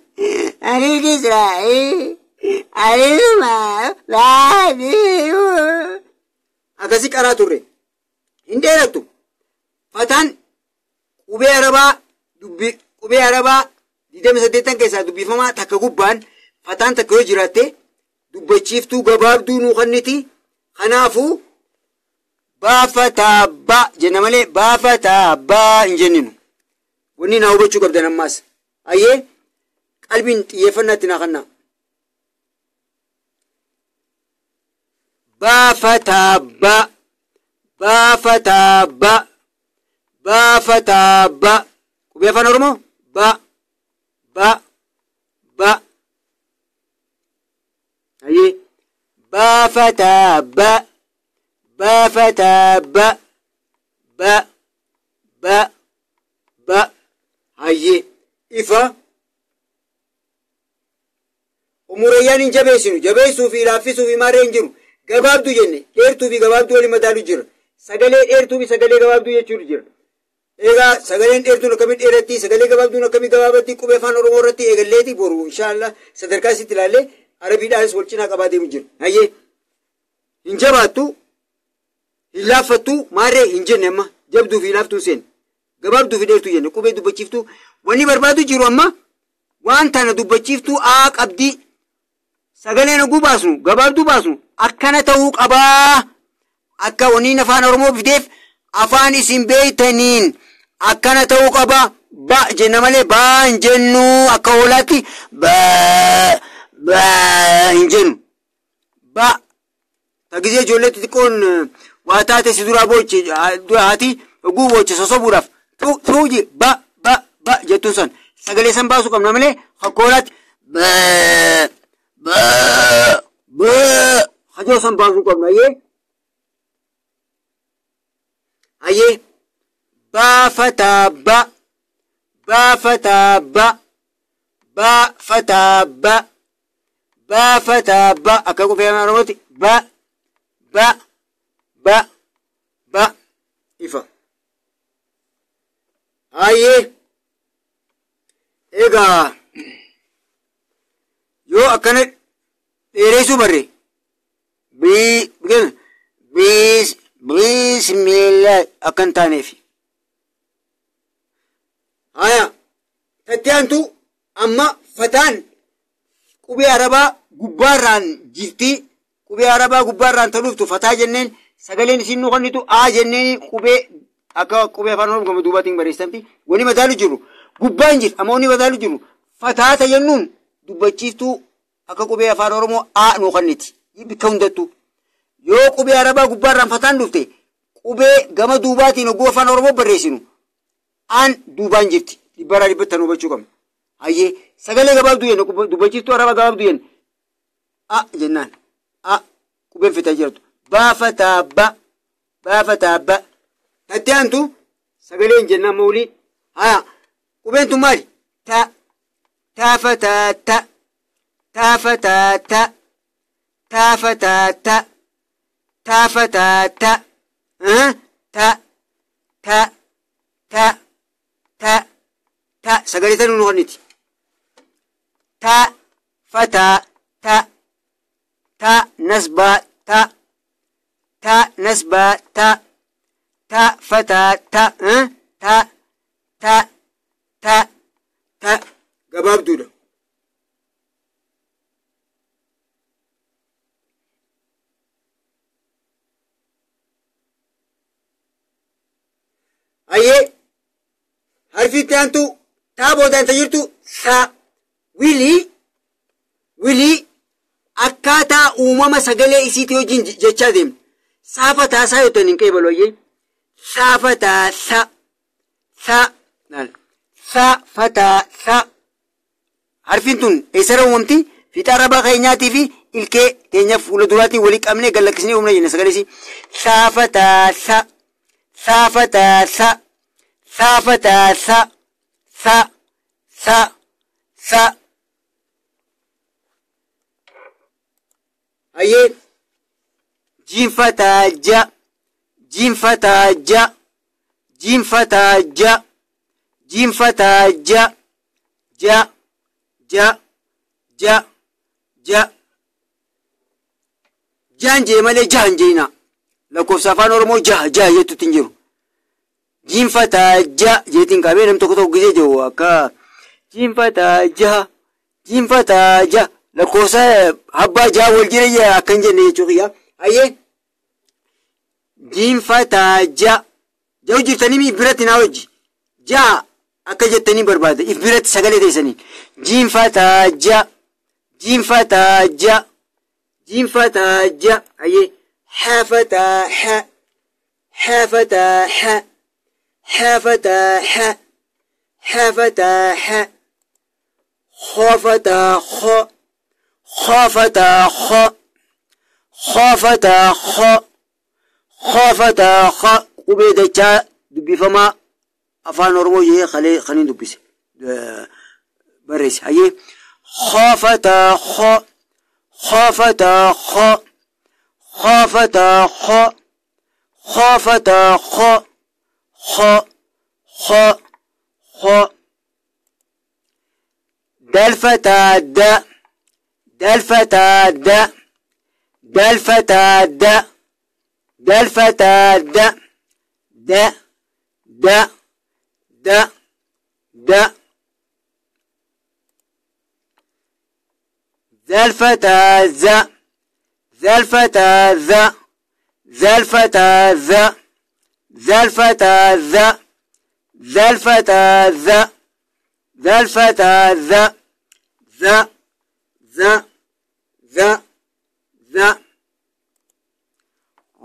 ani kisraa akkasii qaraa turre hin dheerattu. Fataan qubee arabaa qubee arabaa 28 keessaa dubbifamaa takka gubbaan fataan takka yoo jiraatte dubbachiiftuu gabaabduu nuu kenniti. Kanaafuu baa fataa baa jenna malee baa fataa baa hin jenninu. Wanni naa hubachuu qabdan ammaas. Hayyee qalbiin xiyyeeffannaatti naa kennaa. Baa fataa baa baa fataa baa baa fataa baa qubee afaan oromoo baa baa baa hayyee baa fataa baa baa fataa baa baa baa baa hayyee ifa umurayyaan hin jabeessinu jabeessuu fi laaffisuu fi maarree hin jiru. Gabaabduu jenne dheertuu fi gabaabduu waliin madaalu jira. Sagalee dheertuu fi sagalee gabaabduu jechuun jira. Egaa sagaleen dheertuun akkamii dheeratti sagalee gabaabduun akkamii gabaabatti qubee afaan oromoo irratti eegalleeti boru inshaallah sadarkaa isitti ilaallee arabiidhaanis wal cinaa qabaa deemu jira. Hayyee hin jabaattu hin laaffattu maarree hin jenne amma jabduu fi laaftuun seen. Gabaabduu fi dheertuu jenne qubee dubbachiiftuu wanni barbaadu jiru amma waan tana dubbachiiftuu aa qabdii sagaleen oguu baasnu gabaabduu baasnu akkana ta'uu qabaa. Akka wanni afaan Oromoo fideef afaan isin beeytaniin akkana ta'uu qaba. Ba jenna malee baa hin jennu akka hoolaatti ba ba hin jennu. Ba tagizee ijoollee xixiqqoon waa taate si duraa booche haati oguu booche sosobuudhaaf tuuji ba ba ba jettuun san sagalee san baasuu qabna malee akka hoolaatti ba ba ba hajoo san baasuu qabna ayyee. Ayyee baafataa ba baafataa ba baafataa ba baafataa ba akka qubee afaan Oromootti ba ba ba ba ifa. Ayyee egaa yoo akkana dheereessuu barre biis bismillah akkan taaneef. Haya tatti aantu amma fataan qubee arabaa gubbaarraan jirti. Qubee arabaa gubbaarraan ta'uuftu fataa jenneen sagaleen isin nu kennitu aa jenneen qubee akka qubee afaan Oromoo gama duubaatiin barreessamti. Wanni madaalu jiru gubbaan jirti amma wanni madaalu jiru fataata jennuun dubbachiiftuu akka qubee afaan Oromoo aa nu kenniti bakka hundattuu. Yoo qubee arabaa gubbaarraan fataan dhufte qubee gama duubaatiin oguu afaan Oromoo barreessinu aan duubaan jirti dhibbarraa dhibbattan hubachuu qabna. Hayyee sagalee gabaabduu jenna dubbachiiftuu arabaa gabaabduu jenna a jennaan a qubeen fitaa jirtu baafataa ba baafataa ba tatti aantu sagaleen jennaan mawlii haya qubeen tun maali ta taafataa ta taafataa ta taafataa ta taafataa ta ta ta ta ta ta sagalee tanuu nu kenniti ta fataa ta ta nasbaa ta ta nasbaa ta ta fataa ta ta ta ta ta gabaabduudha. Ayyee harfi itti aantu taa boodaan ta jirtu sa wilii wilii akkaataa uumama sagalee isiitii wajjin jechaa deemna. Saafataa saa yoo ta'an hin qeebalu ayyee saafataa sa sa saafataa sa harfiin tun eessarra uumamti fiixaa arrabaa keenyaatii fi ilkee teenya fuula duraatiin walii qabnee gallakkisnee uumna jenna sagalee isii saafataa sa saafataa sa saafataa sa sa sa sa ayyee jiinfataa ja jiinfataa ja jiinfataa ja jiinfataa ja ja ja ja ja jaan jee malee jahan jeena lakkoofsa afaan Oromoo jaha jaha jettutti hin jiru. Jiinfataa ja jeetiin qabee nam tokko tokko gisee jiru akka jiinfataa jaha jiinfataa jaha lakkoofsa abbaa jaha wal jira akka hin jenne jechuu kiyya. Ayyee jiinfataa ja jahu jirtanii biratti naa wajji jaha akka jettanii barbaada if biratti sagalee teessaniin jiinfataa ja jiinfataa ja jiinfataa ja ayyee xaafataa xa xaafataa xa xaafataa xa xaafataa xa khoofataa kho khoofataa kho khoofataa kho khoofataa kho qubee dachaa dubbifamaa afaan Oromoo jee kalee kaniin dubbise barreesse ayyee khoofataa kho khoofataa kho khoofataa kho khoofataa kho kho kho kho dalfataa da dalfataa da dalfataa da dalfataa da da da Da. Da. Zaal fataa za. Zaal fataa za. Zaal fataa za. Zaal fataa za. Zaal fataa za. Zaal fataa za. Za. Za. Za. Za.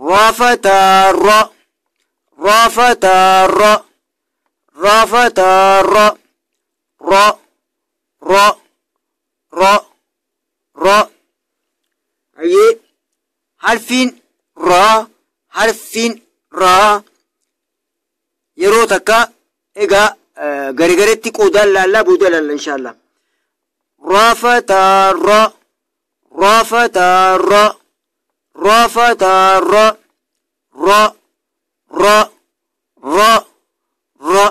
Raa fataa ra. Raa fataa ra. Raa fataa ra. Ra. Ra. Ra. Ra. Ayyee harfiin raa, harfiin raa yeroo takka egaa garagaretti qoodaan laallaa booda laalla inshaallah. Raa fataa ra. Raa fataa ra. Raa fataa ra. Ra. Ra. Ra. Ra.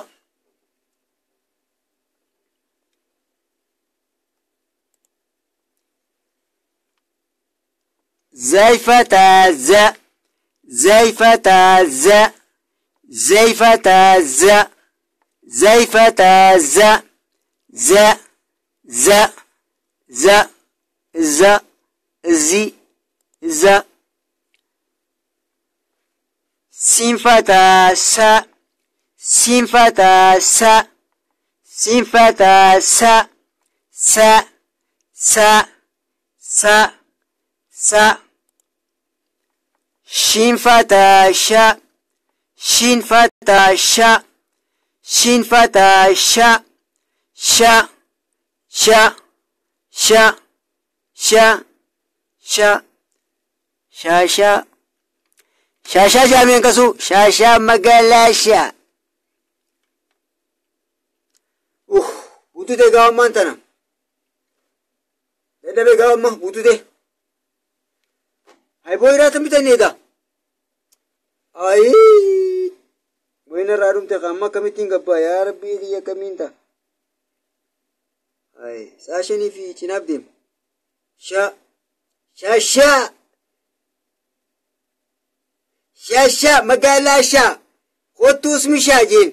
Zaay fataa za. Zaay fataa za. Zaay fataa za. Zaay fataa za. Za. Za. Za. Za. Zi. Za. Siin fataa sa. Siin fataa sa. Siin fataa sa. Sa. Sa. Sa. Sa. Shiin fataa sha. Shiin fataa sha. Shiin fataa sha. Sha. Sha. Sha. Sha. Sha. Shaashaa. Shaashaa jaameen kasu. Shaashaa magaalaa shaa. Bututee gaawammaan tana. Dadhabee gaawamma bututee. Hayboo hiraata bitannee egaa. Ayii. Wayna irraa dhumte amma akkamittiin gabbaa yaa rabbii kiyya akkamiin ta'a. Ayi sa'a shanii fi cinaaf deema. Sha. Shaashaa. Shaashaa magaalaa shaa. Kottuus mishaa jeen.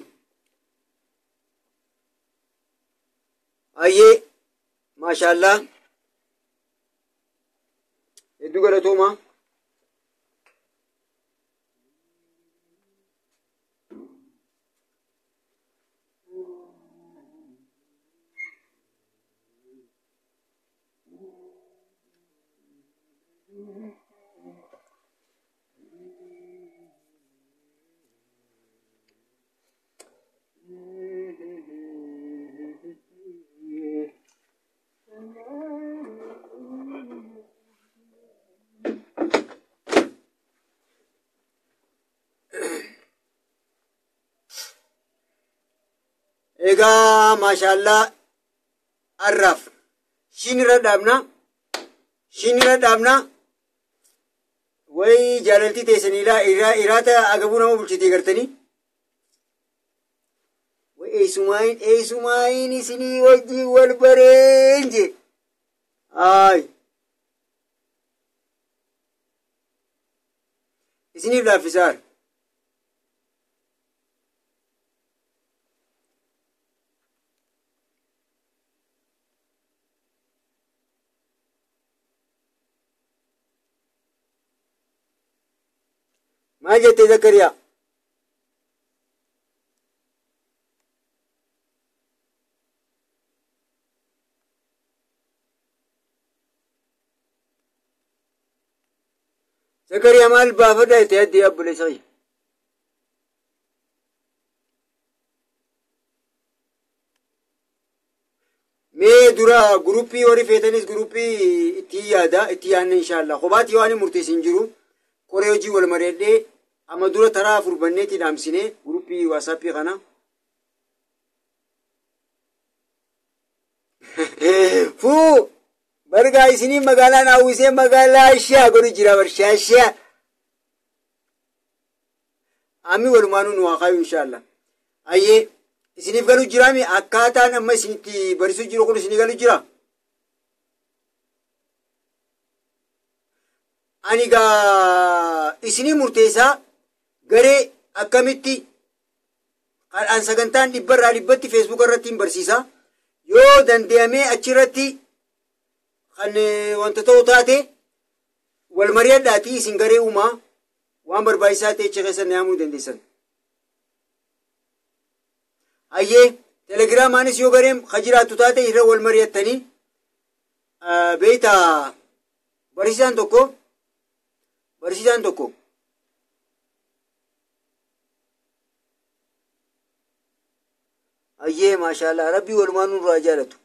Ayyee. Maashaallah. Hedduu galatoomaa. Egaa maashaallah arraaf shiin irra dhaabna, shiin irra dhaabna. Way jaalaltii teessanii iraata agabuu nama bulchitee gartanii. Way eessumaayin eessumaayin isinii wajjin wal bareen jee. Ayi. Isiniif laaffisaar. Maal jettee Zakariyaa? Zakariyaa maal baafadha jettee addee abbuleessa kiyya? Mee dura guruppii warri feetanis guruppii itti yaada itti yaadne inshaallah. Kophaatti waan hin murteessin jiru. Koree hojii wal mari'adhee amma dura taraa afur banneetti dhaamsine guruppii waasappii kana. Fuu bargaa isinii magaalaan hawwisee magaalaa shaa godhu jira barshaa shaa. Ammi walumaanuu nu haa kaayu inshaallah. Ayyee isiniif galu jiraami akkaataan amma isinitti barsiisuu jiru kun isinii galu jira. Ani gaa isinii murteessaa garee akkamitti An sagantaan 100% feesbuuka irratti hin barsiisa. Yoo danda'amee achirratti kan wanta ta'u taate wal mari'adhaatii isin garee uumaa waan barbaachisaa ta'e achi keessa yaamuu dandeessan. Hayyee telegiraamaanis yoo gareen ka jiraattu taate irra wal mari'attanii beeyta barsiisaan tokko hayyee maashaallah rabbii walumaan nurraa jaalatu.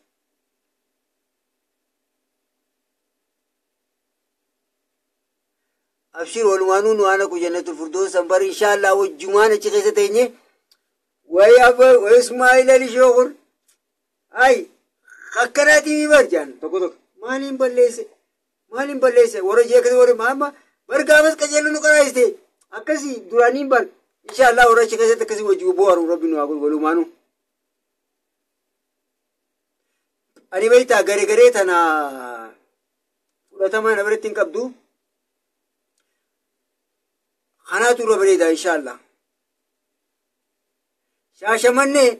Abshir walumaanuu nu haana ku jannatul firdaus sanbar inshaallah wajjumaan achi keessa teenye way abba way Ismaa'il Ali Shookur ay akkanaatii bar jaan tokko tokko maaliin balleesse warra jeekate warra maama bar gaafas qajeellu nu qaraayiste akkasii duraaniin bar inshaallah warra achi keessatti akkasii wajji bohaaru rabbi nu haa godhu walumaanuu. Ani beektaa garee garee tana fudhatama na biratti hin qabdu. Kanaatu irra bareeda inshaallah. Shaashamannee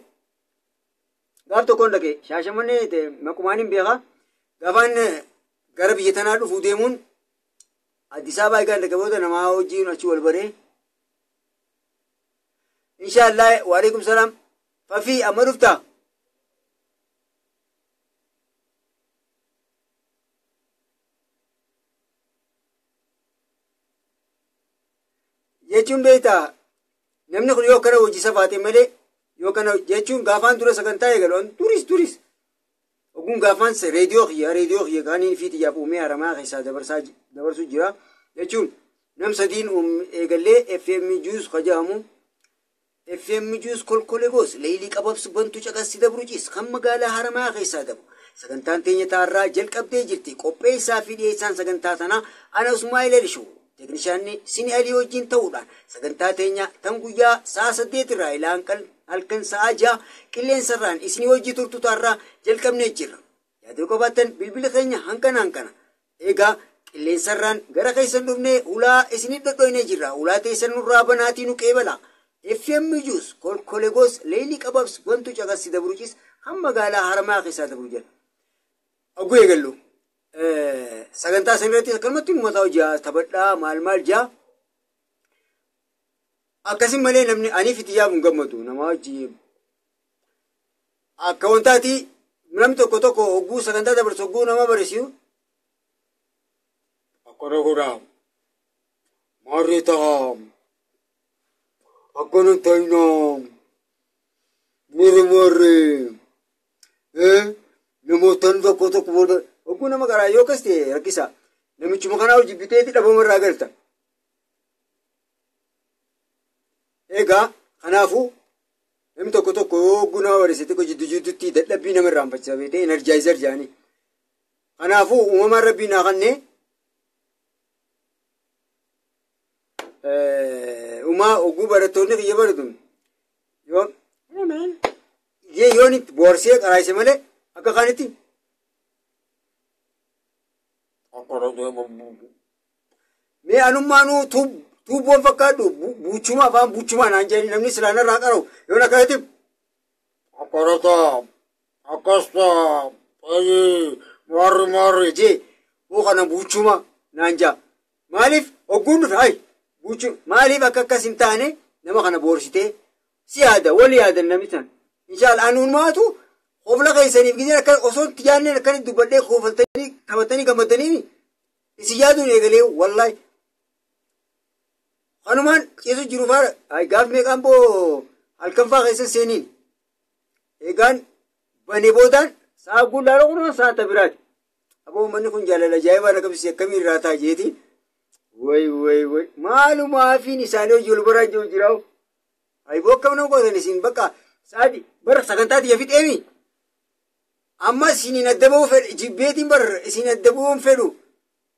gaaf tokkoon dhaqe shaashamannee maqumaan hin beeka gaafaan gara biyya tanaa dhufuu deemuun Addis Ababaa egaan dhaqe booda namaa wajjin achi wal baree. Inshaallah waalaikum salaam. Fafii amma dhuftaa? Jechuun beektaa namni kun yoo kana hojii safaate malee yoo kana jechuun gaafaan dura sagantaa eegalu turis oguun gaafaan reediyoo kiyya kaaniin fi xiyyaaf uumee haramaa keessaa dabarsuu jira jechuun nam sadiin eegallee FM Juus kajaa'amu FM Juus kolkolee goos leelii qababsu bantu caqassi dabru ciis kan magaalaa haramaa keessaa dabru sagantaan teenya taarraa jalqabdee jirti qopheessaa fi dhiyeessaan sagantaa tanaa ana Usmaa'il Alishuu. Teeknishaanni Sini Alii wajjin ta'uudhaan sagantaa teenya tan guyyaa sa'a 8 irraa ilaa halkan sa'a 6 qilleensarraan isinii wajjin turtu taarraa jalqabnee jirra. Yaaduu qabaattan bilbila keenya hankana. Egaa qilleensarraan gara keessan dhufnee ulaa isinii dhodhoynee jirra. Ulaa teessan nurraa banaatii nu qeebala. FM Juus kolkolee goos leelii qababs wantu caqassi dabrucis kan magaalaa haramaa keessaa dabru jedha. Oguu eegallu. Sagantaa san irratti akkanumatti uummata hojii taphadhaa maal maal jaa akkasin malee namni aniif itti yaabu hin gammadu nama hojii akka wantaati namni tokko tokko hogguu sagantaa dabarsu hogguu nama barsiisu akkana godhaa maarree ta'a akkana ta'inaa murre maarree namootaan tokko tokko booda hogguu nama karaa yoo akkas ta'e rakkisa namichuma kanaa hojii biteetti dhabama irraa galta. Egaa kanaafuu namni tokko tokko yoo hogguu nama barreesse xiqqoo jidduu jidduutti dadhabbii nama irraanfachiisa beekee enerjaayizer jedhanii. Kanaafuu uumamaan rabbii naa kennee uumaa hogguu barattoonni kiyya baratu yoo yoon itti boorsee qaraayise malee akka kaanitti. Mee anummaanuu tuubboon fakkaadhu buuchuma afaan buuchumaa naan jedhani namni silaan irraa qara'u yoon akkanatti akkanata akkasta maarri maarri jee boo kana buuchuma naan jaa maaliif hogguun dhufe hay buuchu maaliif akka akkas hin taane nama kana boorsitee si yaada wal yaadan namni san inshaallah anumaatu hofla keessaniif gizeen akka osoo yaadneen akkana dubbadhee kofaltanii taphatanii gammadanii isin yaaduun eegalee wallahi kanumaan ciisu jiru faara ay gaaf meeqaan boo halkan faa keessa seeniin eegaan bane boodaan sa'a guddaan kunoo sa'a biraati aboo manni kun jaalala ajaa'ibaa na qabsiise akkamiin irraa ta'a jeeti way way way maalumaafiin isaanii hojii ol baraan jiru jiraa'u ay boo akkam nama gootan isin bakka sa'aati bara sagantaa xiyya fixeemi amma isiniin adda ba'uu fedhu jibbeetiin bar isin adda ba'uun fedhu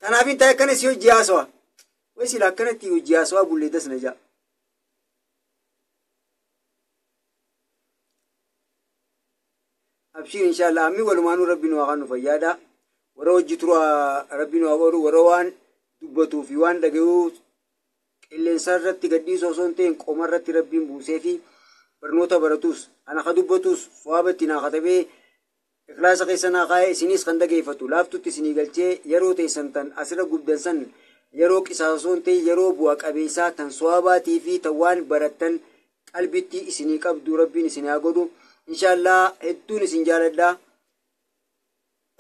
tanaafin taa'e akkana si hojii haasawa way sila akkanatti hojii haasawaa bullee das na ja'a. Abshiir inshaallah ammi walumaanuu rabbi nu haa kennu fayyaadha warra hojii tura rabbi nu haa godhu warra waan dubbatuu fi waan dhagayuu qilleensa irratti gadhiisoo osoo hin ta'in qoma irratti rabbiin buusee fi Barnoota baratus ana ka dubbatus sawaabatti naa katabee ikhlaasa keessa naa kaa'ee, isinis kan dhageeffatu laaftutti isinii galchee, yeroo teessan tan asirra gubdan san yeroo qisaasoon ta'e, yeroo bu'a qabeessaa tan sawaabaatii fi tan waan barattan qalbitti isinii qabdu Rabbiin isin haa godhu. Inshaallah, hedduun isin jaaladha.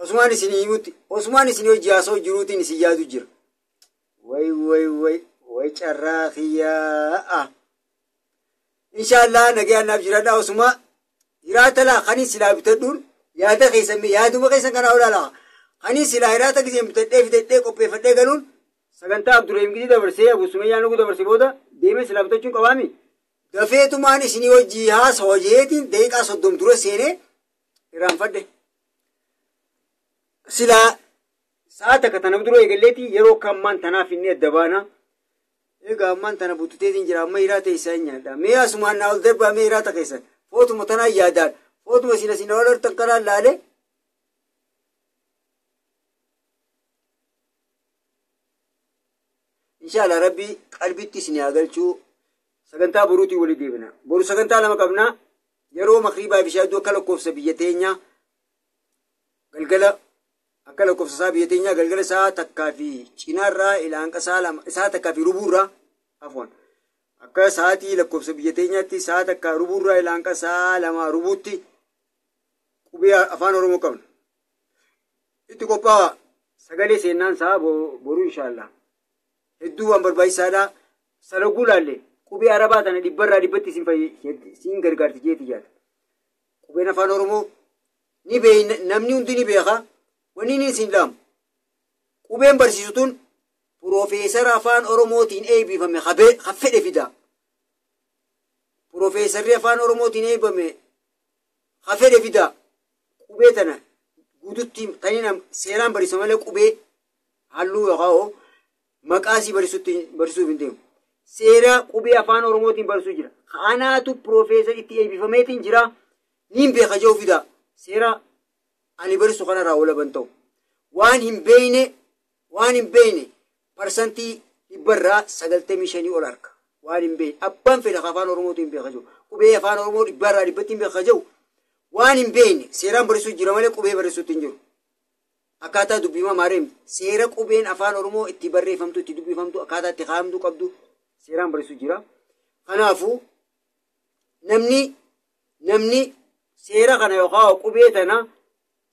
Osumaan isinii himutti, osumaan isinii hojii haasa'u jiruutiin isin yaadu jira. Way way way way, carraa kiyyaa! Inshaallah, nagayaan naaf jiraadha. Osuma hiraata laa kanin silaa bitadhuun yaada keessan, yaaduma keessan kanaa olaala. Kanin silaa hiraata giseen bitadhee fidadhee qopheeffadhee galuun sagantaa Abdurrahim Gidii dabarsee, Abu Sumayyaa Nuguu dabarsee booda deemee silaa bitachuun qabaami. Dafeetumaan isinii hojii haasawaa jeetiin daqiiqaa 30 dura seenee irraanfadhe. Silaa sa'a takka tana dura eegalleeti yeroo kammaan tanaaf inni adda baana. Egaa ammaan tana bututeetiin jira, amma hiraata isaa hin nyaadha. Mee asumaan naa ol darbaa, mee hiraata keessan. Footuma tanaan yaadaan, footuma isin asin ol artan kanaan laalee. Inshaallah, Rabbi qalbitti isin haa galchuu. Sagantaa boruutiin walii deebina. Boru sagantaa lama qabna. Yeroo makriibaa fi shaaduu akka lakkoofsa biyya teenyaa galgala, akka lakkoofsa isaa biyya teenyaa galgala isaa takkaa fi cinaarraa ilaanqa isaa 2, isaa takkaa fi rubuurraa, afwan, akka sa'aatii lakkoofsa biyya teenyaatti sa'a takkaa rubuurraa ilaanqa isaa 2 rubuutti qubee Afaan Oromoo qabna. Itti qophaa'a, sagalee seennaan sa'a boru inshaallah. Hedduu waan barbaachisaadha. Saloguu laalle qubee Arabaa tana dhibbarraa dhibbatti isin gargaarti jeeti yaada. Qubeen Afaan Oromoo ni beeyna, namni hundi ni beeka. Wanni inni isin laamu, qubeen barsiisu tun piroofeesara Afaan Oromootiin eebbifame habee fedhe fida. Piroofeesarri Afaan Oromootiin eebbifame fedhe fida. Qubee tana guututti taniin seeraan barsiisa malee qubee halluu yookaan maqaa isii barsiisuuf hin deemu. Seera qubee Afaan Oromootiin barsiisuu jira. Kanaatu piroofeesar itti eebbifameetiin jira. Niin beeka jedhu fida. Seera ani barsiisu kanarraa walaban ta'u. Waan hin beeyne, waan hin beeyne 95% ol harka. Waan hin beeyne abbaan fedha Afaan Oromootiin beeka jiru. Qubee Afaan Oromoo dhibbarraa dhibbatti hin beeka jiru. Waan hin beeyne seeraan barsiisuu jira malee qubee barsiisuutti hin jiru. Akkaataa dubbimaa maareem seera qubeen Afaan Oromoo itti barreeffamtu, itti dubbifamtu, akkaataa itti kaa'amtu qabdu seeraan barsiisuu jira. Kanaafuu namni seera kana yookaan qubee tana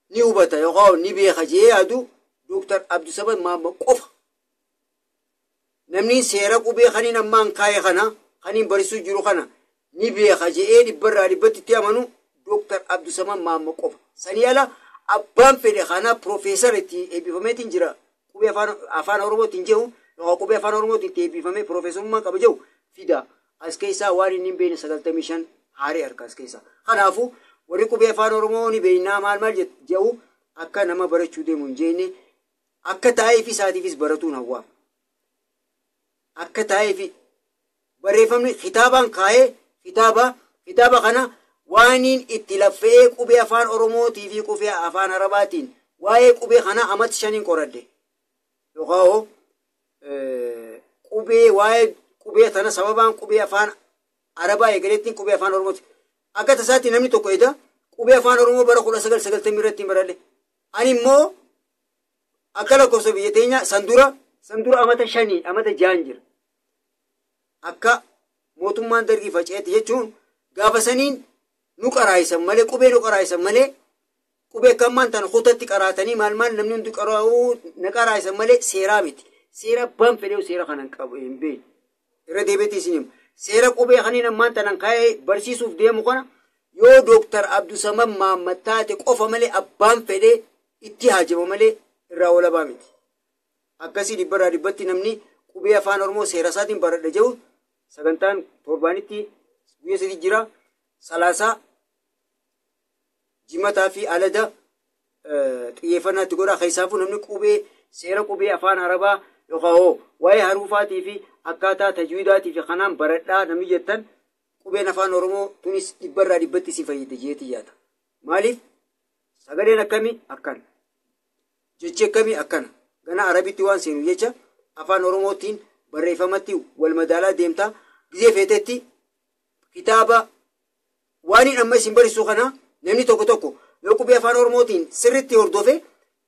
ni hubata yookaan ni beeka jee yaadu Dooktar Abdusabad Maamma qofa. Namni seera qubee kaniin ammaan kaa'e kana, kaniin barsiisuu jiru kana ni beeka je'ee dhibbarraa dhibbatti itti amanu Dooktar Abdusamad Maamma qofa. Sanii ala abbaan fedhe kana piroofeesara itti eebbifameetiin jira. Qubee Afaan Oromootiin jedhu yookaan qubee Afaan Oromootiin itti eebbifamee piroofeesarummaa qaba jedhu fida. As keessaa waan inni hin beekne 95 haaree harka as keessaa. Kanaafuu warri qubee Afaan Oromoo ni beeknaa maal maal jedhu akka nama barachuu deemu hin jenne, akka taa'ee fi isaatiifis baratuun hawwaaf. Akka taa'ee fi barreeffamni kitaabaan kaa'ee kitaaba kana waaniin itti laffee qubee Afaan Oromootii fi qubee Afaan Arabaatiin waa'ee qubee kana amata 5n qoradhe. Yookaan qubee waa'ee qubee tana sababaan qubee Afaan Arabaa eegaleettiin qubee Afaan Oromooti. Akka tasaatti namni tokko eda qubee Afaan Oromoo bara 1990 irratti hin baradhe. Ani immoo akka lakkoofsa biyya teenya san dura amata 5, amata 6n jira. Akka mootummaan Dargii faca'etti jechuun gaafa saniin nu qaraayisan malee, qubee nu qaraayisan malee, qubee akka ammaan tana kutatti qaraatanii maal maal namni hundi qaraa'uu na qaraayisan malee seeraa miti. Seera abbaan fedhee seera kana hin qabu hin beekne. Irra deebiitii isin himu. Seera qubee kaniin ammaan tanan kaa'ee barsiisuuf deemu kana yoo Dooktar Abdusamad Mahammad taate qofa malee abbaan fedhee itti haajama malee irraa walabaa miti. Akkasii dhibbarraa dhibbatti namni qubee Afaan Oromoo seera isaatiin baradha jedhu sagantaan torbaanitti guyyaa 3 jira. Salaasaa, Jimataa fi Alada xiyyeeffannaa itti godha. Keessaafuu namni qubee seera qubee Afaan Arabaa yookaan hoo waa'ee haruufaatii fi akkaataa tajwiidaatii fi kanaan baradhaa namni jettan, qubeen Afaan Oromoo tunis dhibbarraa dhibbatti isin fayyada jeetii yaada. Maaliif? Sagaleen akkamii akkana. Jechi akkamii akkana. Gana Arabitti waan seenu jecha Afaan Oromootiin barreeffamatti wal madaalaa deemtaa gizee feetetti kitaaba. Waan hin amma isin barsiisu kana namni tokko tokko yoo qubee afaan Oromootiin sirriitti hordofe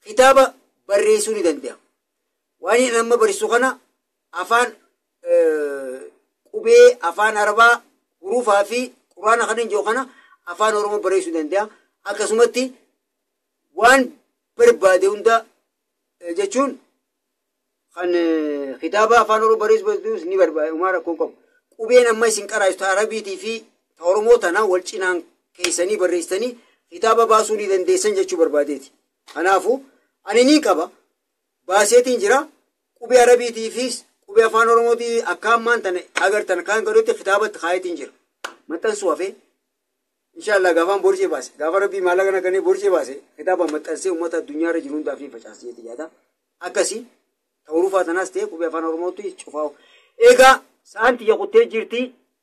kitaaba barreessuu ni danda'a. Waan hin amma barsiisu kana afaan qubee afaan Arabaa huruufaa fi quraana kan hin jiru kana afaan Oromoo barreessuu danda'a. Akkasumatti waan barbaade hunda jechuun kan kitaaba afaan Oromoo barreessuu ni barbaade uumaa rakkoo qabu. Qubeen amma isin qaraastu Arabiitii fi Oromoo tana wal cinaan keessanii barreessitanii kitaaba baasuu ni dandeessan jechuu barbaadeeti. Kanaafuu ani ni qaba baaseetiin jira qubee Arabiitii fi qubee afaan Oromootii akka ammaan tana agartan kan godhutti kitaabatti kaayetiin jira. Maxxansuu hafee inshaallah gaafaan borcee baase gaafa rabbii maallaqa naqanii borcee baase kitaaba maxxansee uummata addunyaarra jiru hundaaf ni facaasee yaada. Akkasii ta'uurufaa tanaas ta'e qubee afaan Oromootti cufaa'u. Egaa sa'aan tiyya kuttee jirti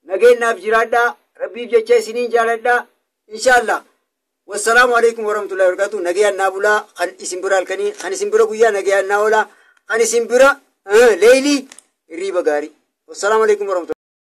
nageenyaaf jiraadhaa rabbiif jecha isiniin jaaladhaa inshaallah. Wassalaamu alaikum warahmatullahi wabarakatuh. Nagayaan naa bulaa kan isin bira halkanii kan isin bira guyyaa nagayaan naa oolaa kan isin bira leeylii hirriiba gaarii. Wassalaamu alaikum warahmatullahi.